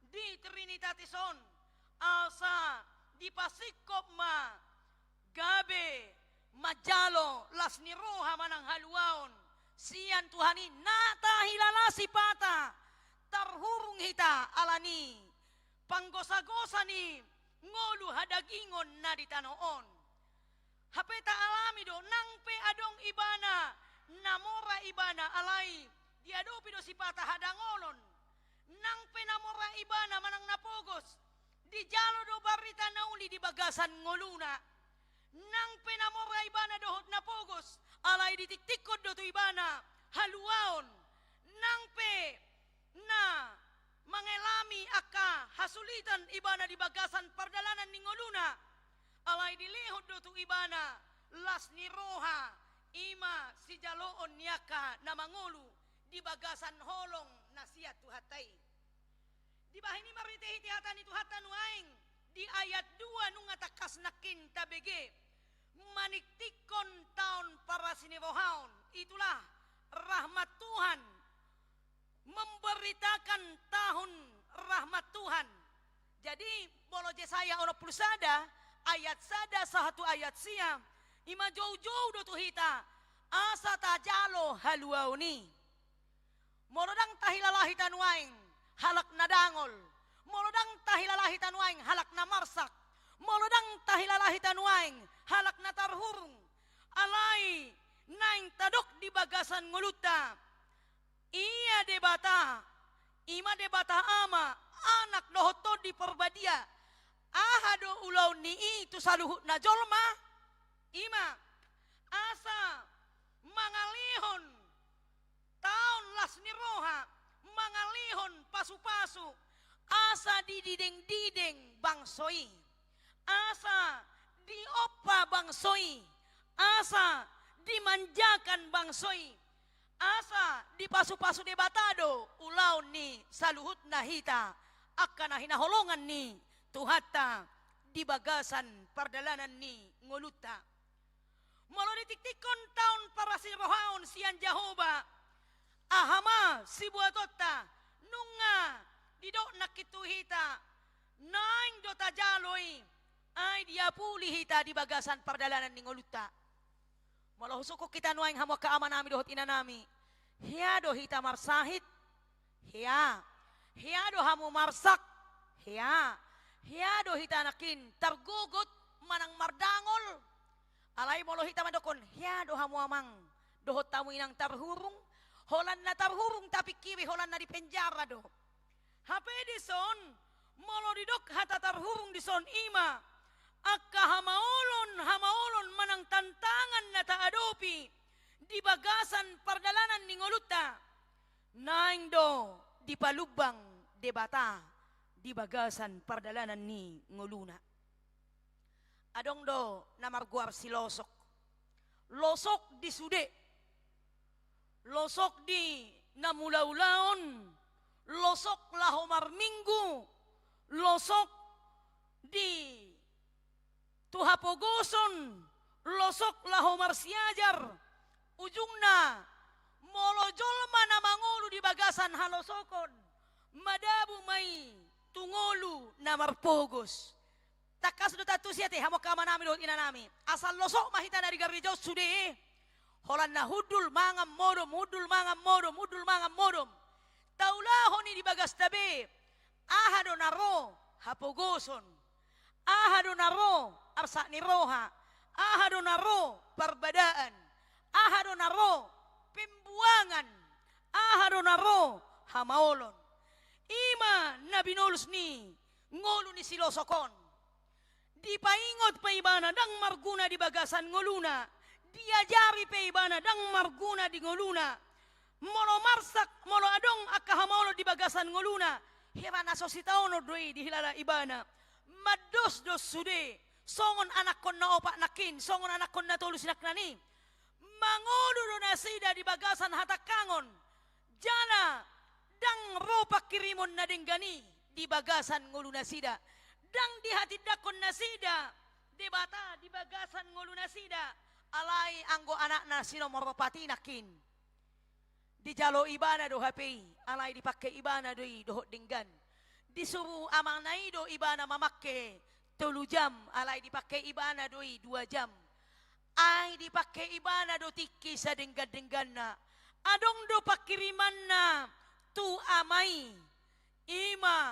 di Trinitatis on, asa dipasingkop ma gabe manjalo las ni roha manang haluaon sian Tuhan i, na tahilala sipata tarhurung hita ala ni panggosagosa ni ngolu hadagingon na di tano on. Hape taalami do, nang pe adong ibana na mora ibana, alai diadopi do sipata hadangolon. Nang pe na mora ibana manang na pogos, dijalo do barita na uli di bagasan ngoluna. Nang pe na mora ibana dohot na pogos, alai ditingtinghon do tu ibana haluaon. Nang pe na mangalami angka hasulitan ibana di bagasan pardalanan ni ngoluna, alai dilehon do tu ibana las ni roha, i ma sijaloon ni angka na mangolu di bagasan holong na sian Tuhanta i. Dibahen i, marhitehite hata ni Tuhanta nuaeng, di ayat dua nunga tangkas nangkin tabege, maningtinghon taon parasirohaon, itulah rahmat Tuhan, memberitakan tahun rahmat Tuhan. Jadi, molo Jesaya onom pulu sada, ayat sada sahat tu ayat sia, i ma joujou do tu hita, asa tajalo haluaon i. Molo ndang tahilala hita nuaeng halak na dangol, molo ndang tahilala hita nuaeng halak na marsak, molo ndang tahilala hita nuaeng halak na tarhurung, alai naeng tadok di bagasan ngolunta, ia Debata, i ma Debata Ama, Anak dohot Tondi Parbadia, aha do ulaon ni i tu saluhutna jolma? I ma asa mangalehon taon las ni roha, mangalehon pasupasu, asa dididengdideng bangso i, asa diompa bangso i, asa dimanjakan bangso i, asa dipasupasu Debata do ulaon ni saluhutna hita angka na hinaholongan ni Tuhanta di bagasan pardalanan ni ngolunta. Molo ditingtinghon taon parasirohaon sian Jahowa, aha ma sibuatonta? Nunga didok nangkin tu hita, naeng do tajalo i, ai diapuli hita di bagasan pardalanan ni ngolunta. Molo husungkun hita nuaeng hamu angka amanami dohot inanami, hea do hita marsahit? Hea. Hea do hamu marsak? Hea. Hea do hita nangkin targogot manang mardangol? Alai molo hita mandokkon, hea do hamu amang dohot hamu inang tarhurung, holan na tarhurung tapingkiri holan na di penjara do. Hape dison, molo didok hata tarhurung dison, i ma angka hamaolon, hamaolon manang tantangan na taadopi di bagasan pardalanan ni ngolunta. Naeng do dipalumbang Debata di bagasan pardalanan ni ngoluna. Adong do na margoar si Losok. Losok di sude. Losok di na mulaulaon. Losok laho marminggu. Losok di tu hapogoson, losok laho marsiajar. Ujungna, molo jolma na mangolu di bagasan halosokon, madabu ma i tu ngolu na marpogos. Tangkas do tantu sia te, hamu angka amanami dohot inanami. Asal losok ma hita na di garejao sude, holan na hundul mangan modom, hundul mangan modom, hundul mangan modom. Taulahon i di bagasta be, aha do na ro hapogoson, aha do na ro arsak ni roha, aha do na ro parbadaan, aha do na ro pembuangan, aha do na ro hamaolon. I ma na binolus ni ngolu ni si Losok on. Dipaingot pe ibana ndang marguna di bagasan ngoluna, diajari pe ibana ndang marguna di ngoluna. Molo marsak, molo adong angka hamaolon di bagasan ngoluna, hira na so sitaonon do i dihilala ibana. Mandos do sude, songon anakkon na opat nangkin, songon anakkon na tolu sinangkanan i. Mangolu do nasida di bagasan hatangkangon. Jala ndang ro pangkirimon na denggan i di bagasan ngolunasida. Ndang dihatindangkon nasida Debata di bagasan ngolunasida. Alai anggo anakna si nomor opat i nangkin, dijalo ibana do hape i, alai dipangke ibana do i dohot denggan. Disuru amangna i do ibana mamangke tolu jam, alai dipangke ibana do i dua jam. Ai dipangke ibana do tingki sadenggan-dengganna. Adong do pangkirimanna tu ama i. I ma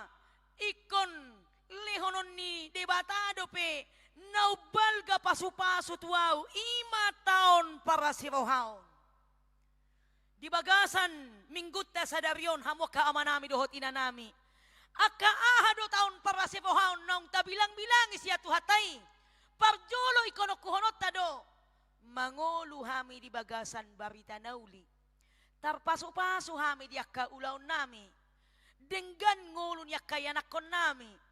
ingkon lehonon ni Debata dope na umbalga pasu-pasu tu ahu, i ma taon parasirohaon. Di bagasan minggunta sadari on, hamu angka amanami dohot inanami, angka aha do taon parasirohaon naung tabilang-bilangi sian Tuhanta i? Parjolo ingkon ongkuhononta do, mangolu hami di bagasan barita na uli. Tarpasu-pasu hami di angka ulaonnami. Denggan ngolu ni angka ianakkonnami.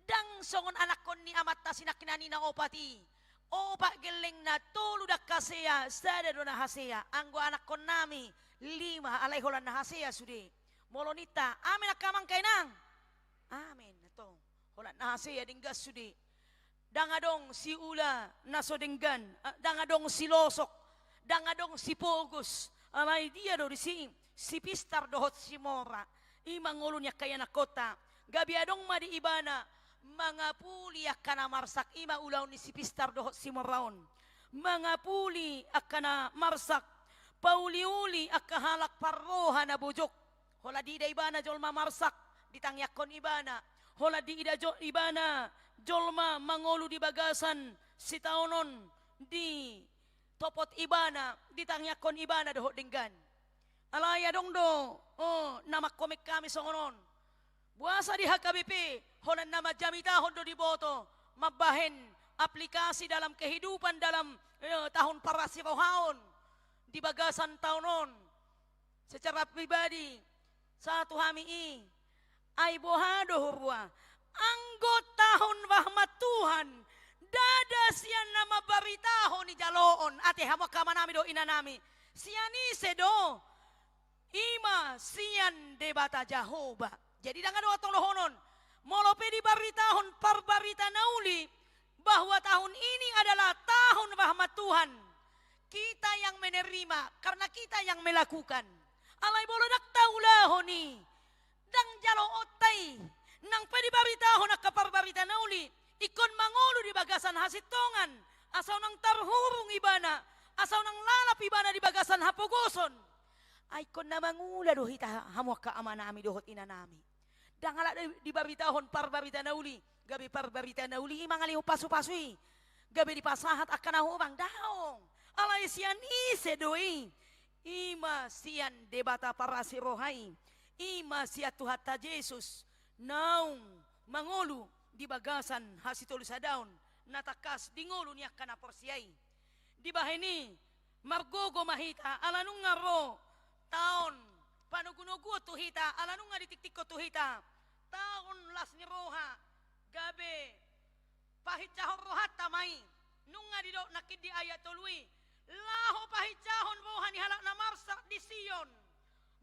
Ndang songon anakkon ni amanta sinangkinan i na opat i. Opat gellengna, tolu ndang hasea, sada do na hasea. Anggo anakkonnami lima, alai holan na hasea sude. Molo ninta, amen angka amang, angka inang. Amen, antong. Holan na hasea, denggan sude. Ndang adong siula na so denggan, eh, ndang adong si Losok, ndang adong si Pogos. Alai dia do disi? Si Pistar dohot si Mora. I ma ngolu ni angka ianakkonta. Gabe adong ma di ibana mangapuli angka na marsak, i ma ulaon ni si Pistar dohot si Mora on. Mangapuli angka na marsak, pauli-uli angka halak parroha na bojok. Holan diida ibana jolma marsak, ditangiangkon ibana. Holan diida jo-, ibana jolma mangolu di bagasan sitaonon, ditopot ibana, ditangiangkon ibana dohot denggan. Alai adong do, oh, na mangkomen hami songon on. Boasa di H K B P, holan na manjamitahon do diboto mambahen aplikasi dalam kehidupan dalam, eh, tahun parasirohaon di bagasan taon on. Secara pribadi, sahat tu hami i, ai boha do huroha? Anggo tahun rahmat Tuhan, ndada sian na mambaritahon i jaloon, ate hamu angka amanami dohot inanami. Sian ise do? I ma sian Debata Jahowa. Jadi ndang adong antong dohonon, molo pe dibaritahon parbarita na uli, bahwa tahun ini adalah tahun rahmat Tuhan. Kita yang menerima, karena kita yang melakukan. Alai molo ndang taulahon i, ndang jaloonta i. Nang pe dibaritahon angka parbarita na uli, ingkon mangolu di bagasan hasintongan, asa unang tarhurung ibana, asa unang lalap ibana di bagasan hapogoson. Ai ingkon na mangula do hita, hamu angka amanami dohot inanami. Ndang halak di, dibaritahon parbarita na uli, gabe parbarita na uli i mangalehon pasu-pasu i, gabe dipasahat angka na hurang, daong. Alai sian ise do i? I ma sian Debata parasi roha i, i ma sian Tuhanta Jesus, naung mangolu di bagasan hasitolusadaon na tangkas di ngolu ni angka na porsea i. Dibahen i, margogo ma hita, ala nunga ro taon panogunoguon tu hita, ala nunga ditiktikkon tu hita taon las ni roha, gabe pahinsahon rohanta ma i. Nunga didok nangkin di ayat tolu i, laho pahinsahon roha ni halak na marsak di Sion,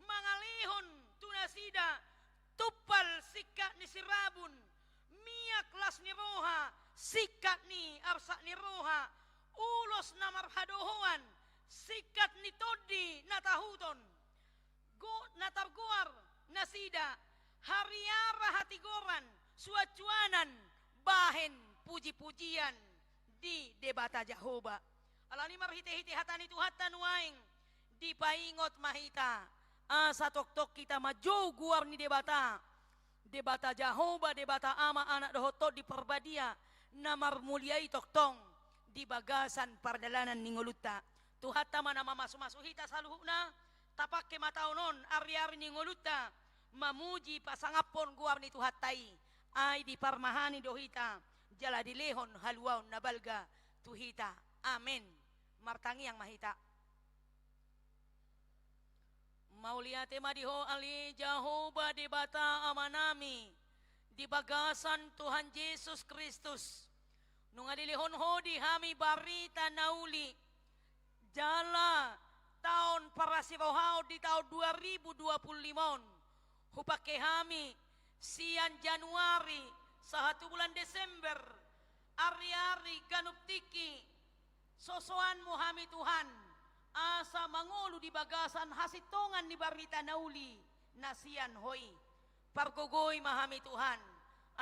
mangalehon tu nasida tumpal singkat ni sirabun, miak las ni roha singkat ni arsak ni roha, ulos na marhadohoan singkat ni tondi na tahuton. Go-, na targoar nasida hariara hatigoran, suansuanan, bahen pujipujian di Debata Jahowa. Alani marhitehite hata ni Tuhanta nuaeng, dipaingot ma hita, asa tongtong hita manjou goar ni Debata, Debata Jahowa, Debata Ama, Anak dohot Tondi Parbadia, na marmulia i tongtong di bagasan pardalanan ni ngolunta. Tuhanta ma na mamasumasu hita saluhutna, tapangke ma taon on ariari ni ngolunta mamuji pasangaphon goar ni Tuhanta i, ai diparmahani do hita jala dilehon haluaon na balga tu hita. Amen. Martangiang ma hita. Mauliate ma di Ho ale Jahowa Debata Amanami, di bagasan Tuhan Jesus Kristus, nunga dilehon Ho di hami barita na uli, jala taon parasirohaon di taon dua ribu dua puluh lima on, hupangke hami sian Januari sahat tu bulan Desember, ariari ganup tingki, sosoanmu hami Tuhan, asa mangolu di bagasan hasintongan ni barita na uli na sian Ho i. Pargogoi ma hami Tuhan,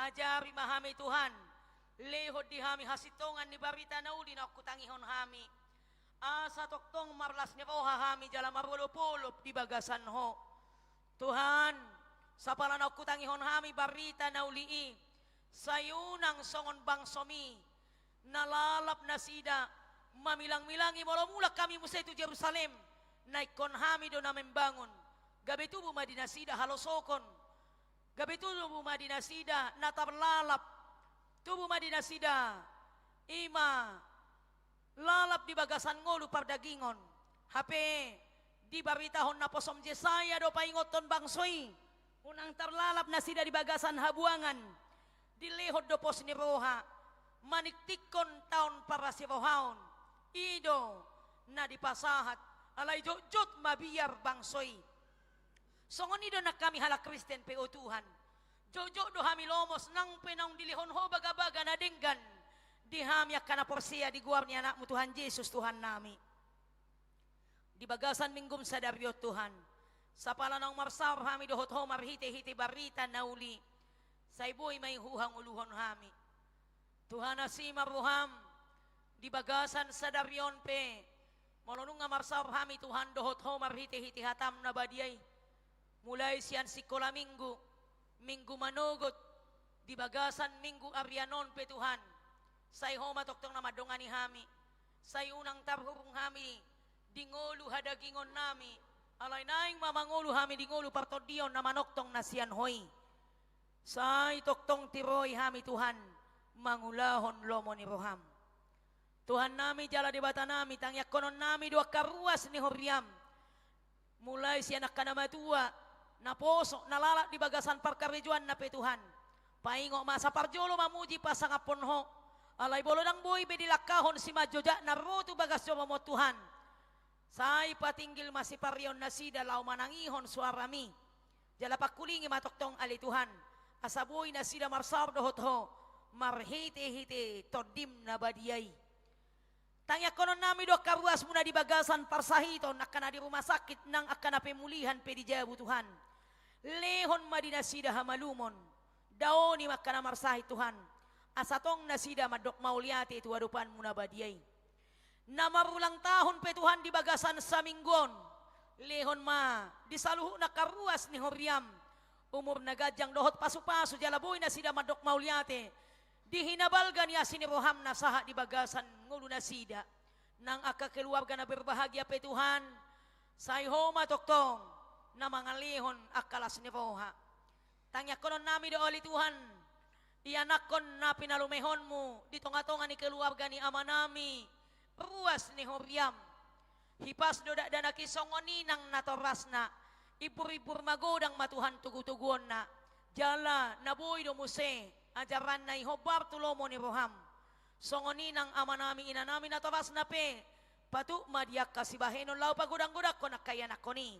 ajari ma hami Tuhan, lehon di hami hasintongan ni barita na uli naung hutangihon hami. Asa tongtong marlas ni roha hami jala marolopolop di bagasan Ho. Tuhan, sapala naung hutangihon hami barita na uli i, sai unang songon bangsomi, na lalap nasida mamilangmilangi molo mulak hami muse tu Jerusalem, na ingkon hami do na membangun. Gabe tubu ma di nasida halosokon, gabe tubu ma di nasida na tarlalap, tubu ma di nasida i ma lalap di bagasan ngolu pardagingon. Hape dibaritahon naposom Jesaya do paingothon bangso i, unang tarlalap nasida di bagasan habuangan. Dilehon do pos ni roha maningtingkon taon parasirohaon. I do na dipasahat, alai jotjot mabiar bangso i. Songon i do nang hami halak Kristen pe, o Tuhan. Jotjot do hami lomos, nang pe naung dilehon Ho bagabaga na denggan di hami angka na porsea di goar ni Anakmu Tuhan Jesus Tuhannami. Di bagasan Minggum sadari on Tuhan, sapala naung marsaor hami dohot Ho marhitehite barita na uli, sai boi ma i huhangoluhon hami. Tuhan, asi ma roham di bagasan sadari on pe, molo nunga marsaor hami Tuhan dohot Ho marhitehite hatam na badia i. Mulai sian sikola Minggu, Minggu manogot, di bagasan Minggu arian on pe Tuhan, sai Ho ma tongtong na mandongani hami. Sai unang tarhurung hami di ngolu hadagingonnami, alai naeng ma mangolu hami di ngolu partondion na manongtong na sian Ho i. Sai tongtong tiroi hami Tuhan mangulahon lomo ni roham. Tuhannami jala Debatanami, tangiangkononnami do angka ruas ni huriam. Mulai sian angka na matua, naposo, na lalap di bagasan parkarejoanna pe Tuhan. Paingot ma asa parjolo mamuji pasangaphon Ho. Alai molo ndang boi be dilangkahon simanjojakna ro tu bagas joroMon Tuhan, sai patinggil ma sipareon nasida laho manangihon soaram i. Jala pangkulingi ma tongtong ale Tuhan, asa boi nasida marsaor dohot Ho marhitehite Tondim na badia i. Tangiangkononnami do angka ruasMu na di bagasan parsahiton, angka na di rumah sakit nang angka na pemulihan pe di jabu Tuhan. Lehon ma di nasida hamalumon. Daoni ma angka na marsahit Tuhan, asa tong nasida mandok mauliate tu adopanMu na badia i. Na marulang tahun pe Tuhan di bagasan saminggu on, lehon ma di saluhutna angka ruas ni huriam umur na ganjang dohot pasupasu jala boi nasida mandok mauliate di hinabalga ni asi ni roham na sahat di bagasan ngolu nasida. Nang angka keluarga na berbahagia pe Tuhan, sai Ho ma tongtong na mangalehon angka las ni roha. Tangiangkononnami do ale Tuhan, ianakkon na pinalumehonMu di tongatonga ni keluarga ni amanami, ruas ni huriam. Hipas do dakdanak i songon i nang natorasna, Imbur-imbur magodang ma Tuhan togu-toguonna, jala na boi do muse ajaranna i hombar tu lomo ni roham. Songon i nang amanami inanami natorasna pe, patuk ma di angka sibahenon laho pagodang-godangkon angka ianakkon i.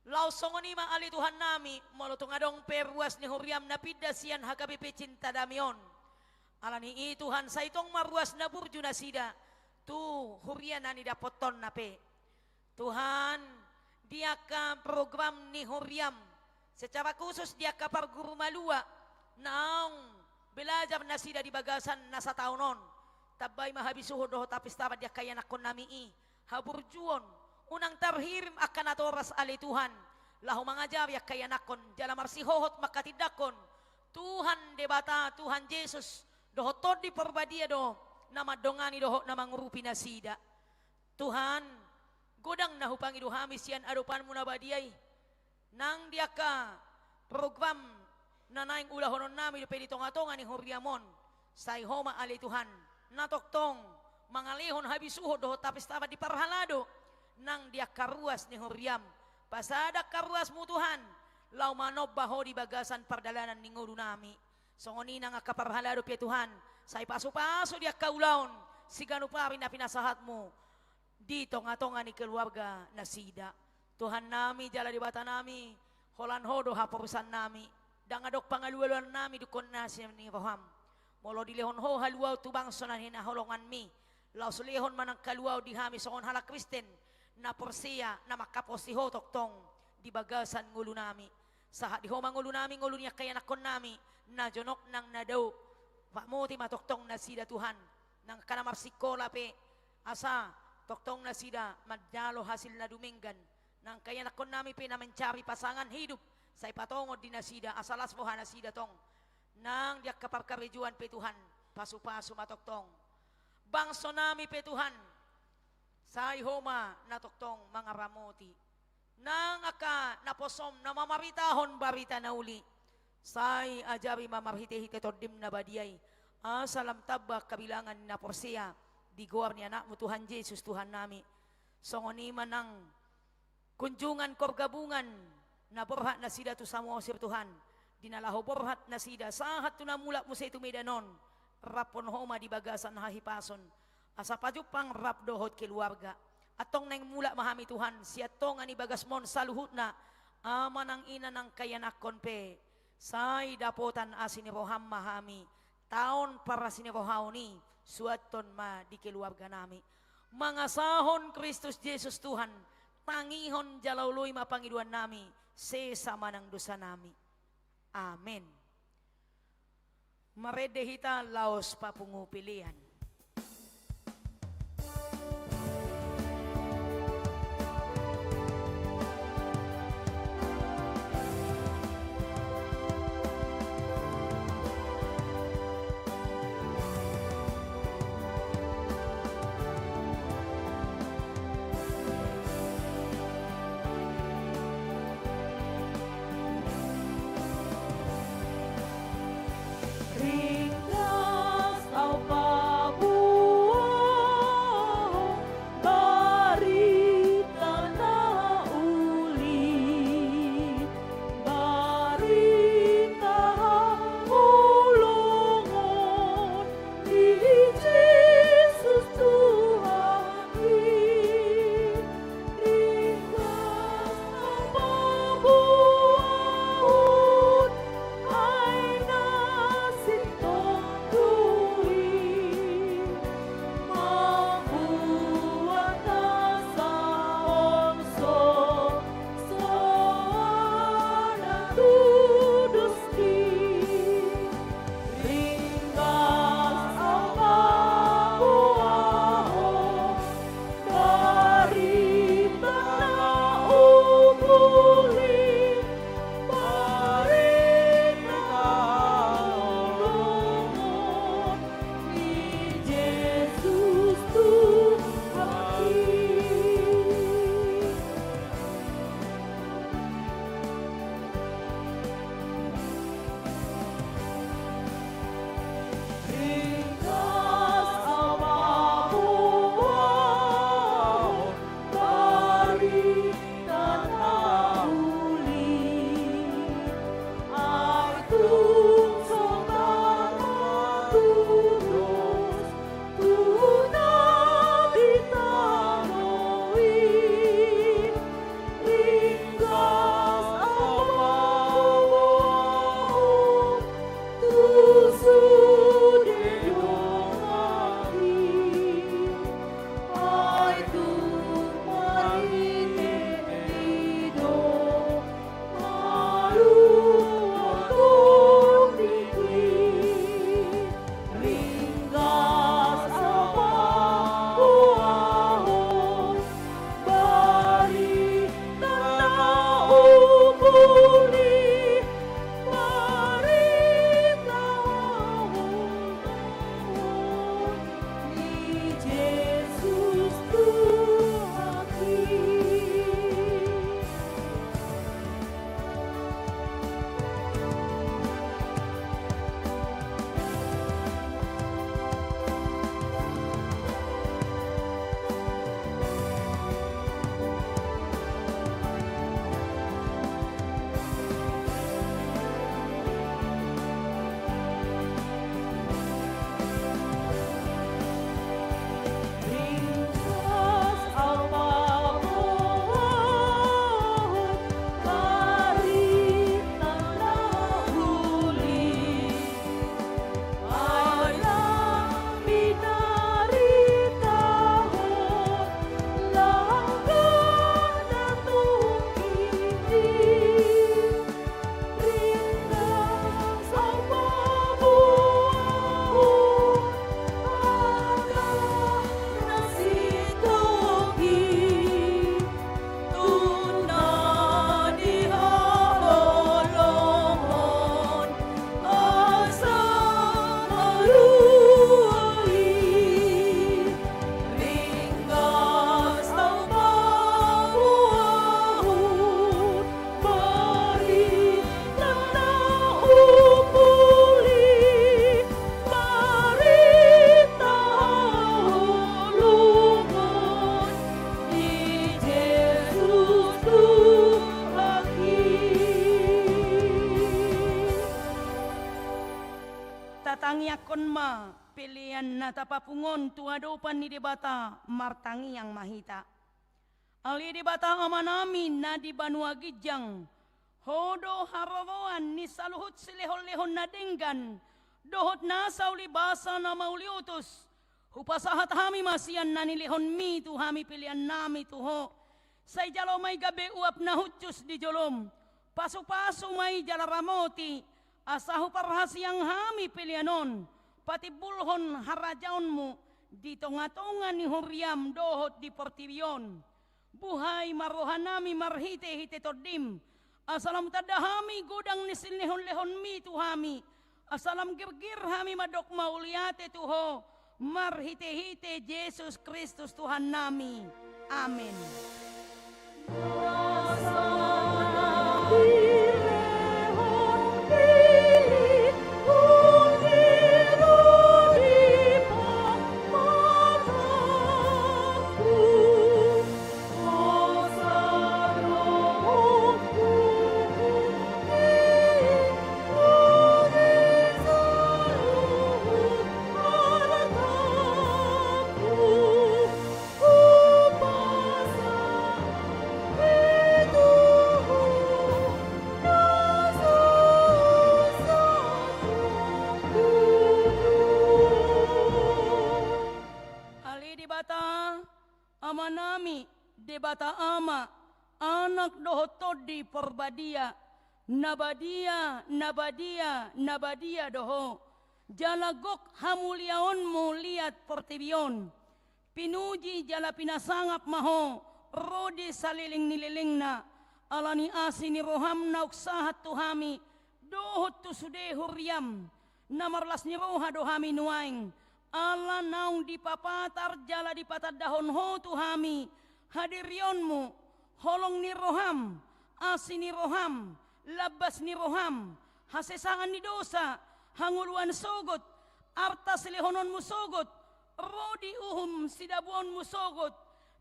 Laos songon i ma ale Tuhannami, molo tung adong pe ruas ni huriam na pinda sian H K B P Cinta Damai on. Ala ni i Tuhan, sai tong ma ruas na burju nasida tu huria na nidapothonna pe. Tuhan, di angka program ni huriam, secara khusus di angka parguru malua naung belajar nasida di bagasan na sataon on, tambai ma habisuhon dohot hapistaran di angka ianakkonnami i, haburjuon, unang tarhirim angka natoras ale Tuhan, laho mangajari angka ianakkon jala marsihohot mangkatindangkon Tuhan Debata, Tuhan Jesus, dohot Tondi Parbadia do na mandongani dohot na mangurupi nasida. Tuhan, godang na hupangido hami sian adopanmu na badia i, nang di angka program na naeng ulahononnami dope di tonga-tonga ni huriam on, sai Ho ma ale Tuhan, na tongtong mangalehon habisuhon dohot hapistaran di parhalado, nang di angka ruas ni huriam, pasada angka ruasmu Tuhan, laho manomba Ho di bagasan pardalanan ni ngolunami. Songon i nang angka parhalado pe Tuhan, sai pasu-pasu di angka ulaon siganup ari na pinasahatmu di tonga-tonga ni keluarga nasida. Tuhannami jala Debatanami, holan Ho do haporusannami, ndang adong pangalualuannami dungkon na sian ni roham. Molo dilehon Ho haluaon tu bangso na hinaholonganmi, laos lehon ma nang haluaon di hami songon halak Kristen na porsea na manghaposi Ho tongtong di bagasan ngolunami. Sahat di Ho ma ngolunami, ngolu ni angka ianakkonnami na jonok nang na dao. Ramoti ma tongtong nasida Tuhan, nang angka na marsikola pe, asa tongtong nasida manjalo hasil na dumenggan. Nang angka ianakkonnami pe na mencari pasangan hidup, sai patongon di nasida asa las roha nasida tong. Nang di angka parkarejoan pe Tuhan, pasu-pasu ma tongtong. Bangsonami pe Tuhan, sai Ho ma na tongtong mangaramoti. Nang angka naposom na mamaritahon barita na uli, sai ajari ma marhite-hite Tondim na badia i, asa lam tamba angka bilangan ni na porsea di goar ni Anakmu Tuhan Jesus Tuhannami. Songon i ma nang kunjungan koor gabungan na borhat nasida tu Samosir Tuhan, di na laho borhat nasida sahat tu na mulak muse tu Medan on, raphon Ho ma di bagasan hahipason, asa pajumpang rap dohot keluarga. Antong naeng mulak ma hami Tuhan sian tonga ni bagasmon saluhutna, ama nang ina nang angka ianakkon pe, sai dapotan asi ni roham ma hami. Taon parasi ni rohaon i suanhon ma di keluarganami. Mangasahon Kristus Jesus Tuhan, tangihon jala oloi ma pangidoannami, sesa ma nang dosanami. Amen. Marende hita laos papungu pelean. Ringgas au pa Tangiangkon ma pelean na tapapungu on tu adopan ni Debata, martangiang ma hita. Ale Debata Amanami na di banua ginjang, Ho do haroroan ni saluhut silehonlehon na denggan dohot nasa ulibasa na mauliutus. Hupasahat hami ma sian na nilehonMi tu hami peleannami tu Ho. Sai jalo ma i gabe uap na hushus di jolom. Pasupasu ma i jala ramoti, asa huparhasiang hami pelean on patimbulhon harajaonMu di tongatonga ni huriaM dohot di portibi on. Buhai ma rohanami marhitehite TondiM, asa lam tanda hami godang ni silehonlehonMi tu hami, asa lam girgir hami mandok mauliate tu Ho, marhitehite Jesus Kristus Tuhannami. Amen. Ale Debata, Amanami, Debata Ama, Anak dohot Tondi Parbadia, na badia, na badia, na badia do Ho. Jala gok hamuliaonMu liat portibi on. Pinuji jala pinasangap ma Ho, ro di saleleng ni lelengna, ala ni asi ni rohaM naung sahat tu hami, dohot tu sude huriaM, na marlas ni roha do hami nuaeng, ala naung dipapatar jala dipatandahon Ho tu hami hadirionMu, holong ni rohaM, asi ni rohaM, lambas ni rohaM, hasesaan ni dosa, hangoluan sogot, arta silehononMu sogot, ro di uhum sidabuonMu sogot,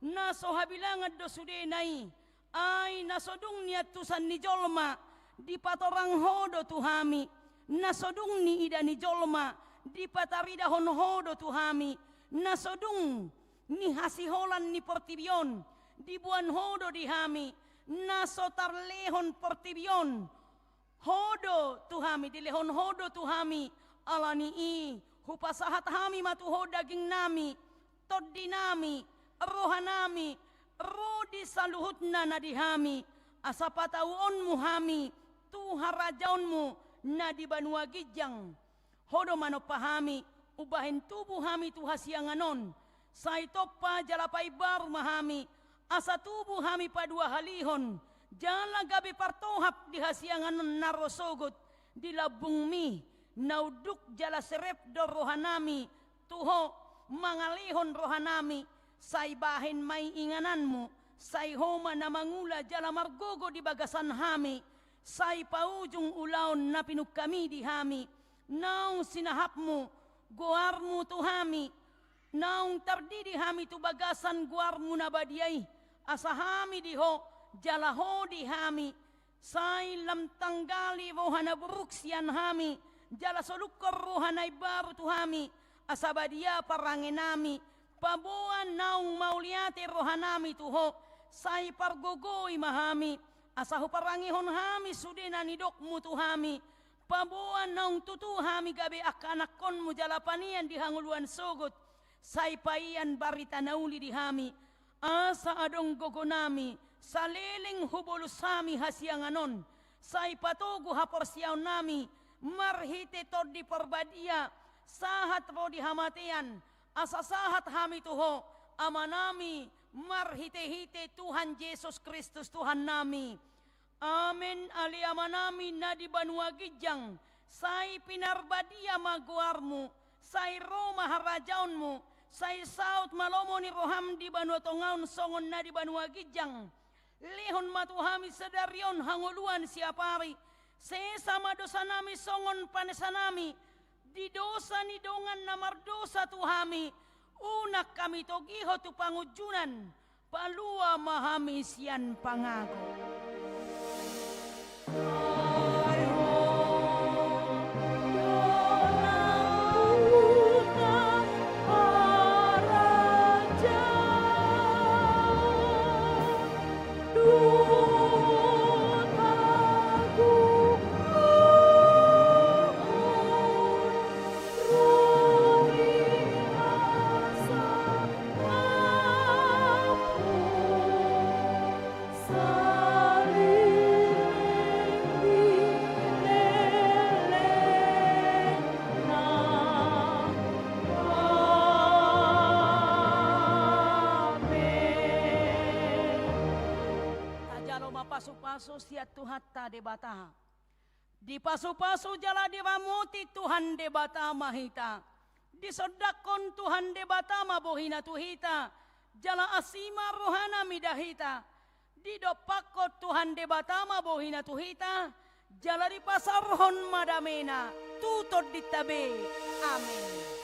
na so habilangan do sudena i, ai na so dung niantusan ni jolma dipatorang Ho do tu hami, na so dung niida ni jolma dipataridahon Ho do tu hami, na so dung nihasiholan ni portibi on diboan Ho do di hami, na so tarlehon portibi on Ho do tu hami, dilehon Ho do tu hami, ala ni i hupasahat hami ma tu Ho dagingnami, tondinami, rohanami, ro di saluhutna na di hami, asa patauonMu hami tu harajaonMu na di banua ginjang. Ho do manompa hami, umbahen tubu hami tu hasiangan on, sai tompa jala paimbaru ma hami, asa tubu hami paduahalihon, jala gabe partohap di hasiangan on na ro sogot, di lambungMi, na unduk jala serep do rohanami tu Ho, mangalehon rohanami, sai bahen ma i ingananMu, sai Ho ma na mangula jala margogo di bagasan hami, sai paujung ulaon na pinungkaMi di hami, naung sinahapMu goarMu tu hami, naung tardidi hami tu bagasan goarMu na badia i, asa hami di Ho, jala Ho di hami, sai lam tanggali roha na buruk sian hami, jala solukkon roha na imbaru tu hami, asa badia parangenami, paboa naung mauliate rohanami tu Ho, sai pargogoi ma hami, asa huparangehon hami sude na nidokMu tu hami, paboa naung tutu hami gabe angka anakkonMu jala panean di hangoluan sogot, sai paian barita na uli di hami, asa adong gogonami, saleleng hubolus hami hasiangan on, sai patogu haporseaonnami, marhite Tondi Parbadia, sahat ro di hamatean, asa sahat hami tu Ho, Amanami, marhitehite Tuhan Jesus Kristus Tuhannami. Amen. Ale Amanami na di banua ginjang, sai pinarbadia ma goarMu, sai ro ma harajaonMu, sai saut ma lomo ni rohaM di banua tonga on songon na di banua ginjang. Lehon ma tu hami sadari on hangoluan siapari, sesa ma dosanami songon panesanami di dosa ni dongan na mardosa tu hami, unang hami togihon tu pangunjunan, palua ma hami sian pangago. Ai Ho do na Pasupasu sian Tuhanta Debata. Dipasupasu jala diramoti Tuhan Debata ma hita. Disondangkon Tuhan Debata ma bohina tu hita, jala asi ma rohana mida hita. Didompakkon Tuhan Debata ma bohina tu hita, jala dipasaorhon ma damena tu tondinta be. Amen.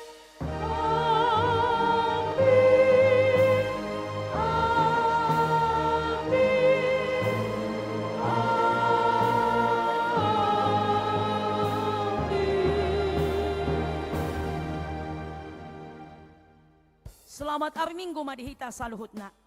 Selamat ari Minggu ma di hita saluhutna.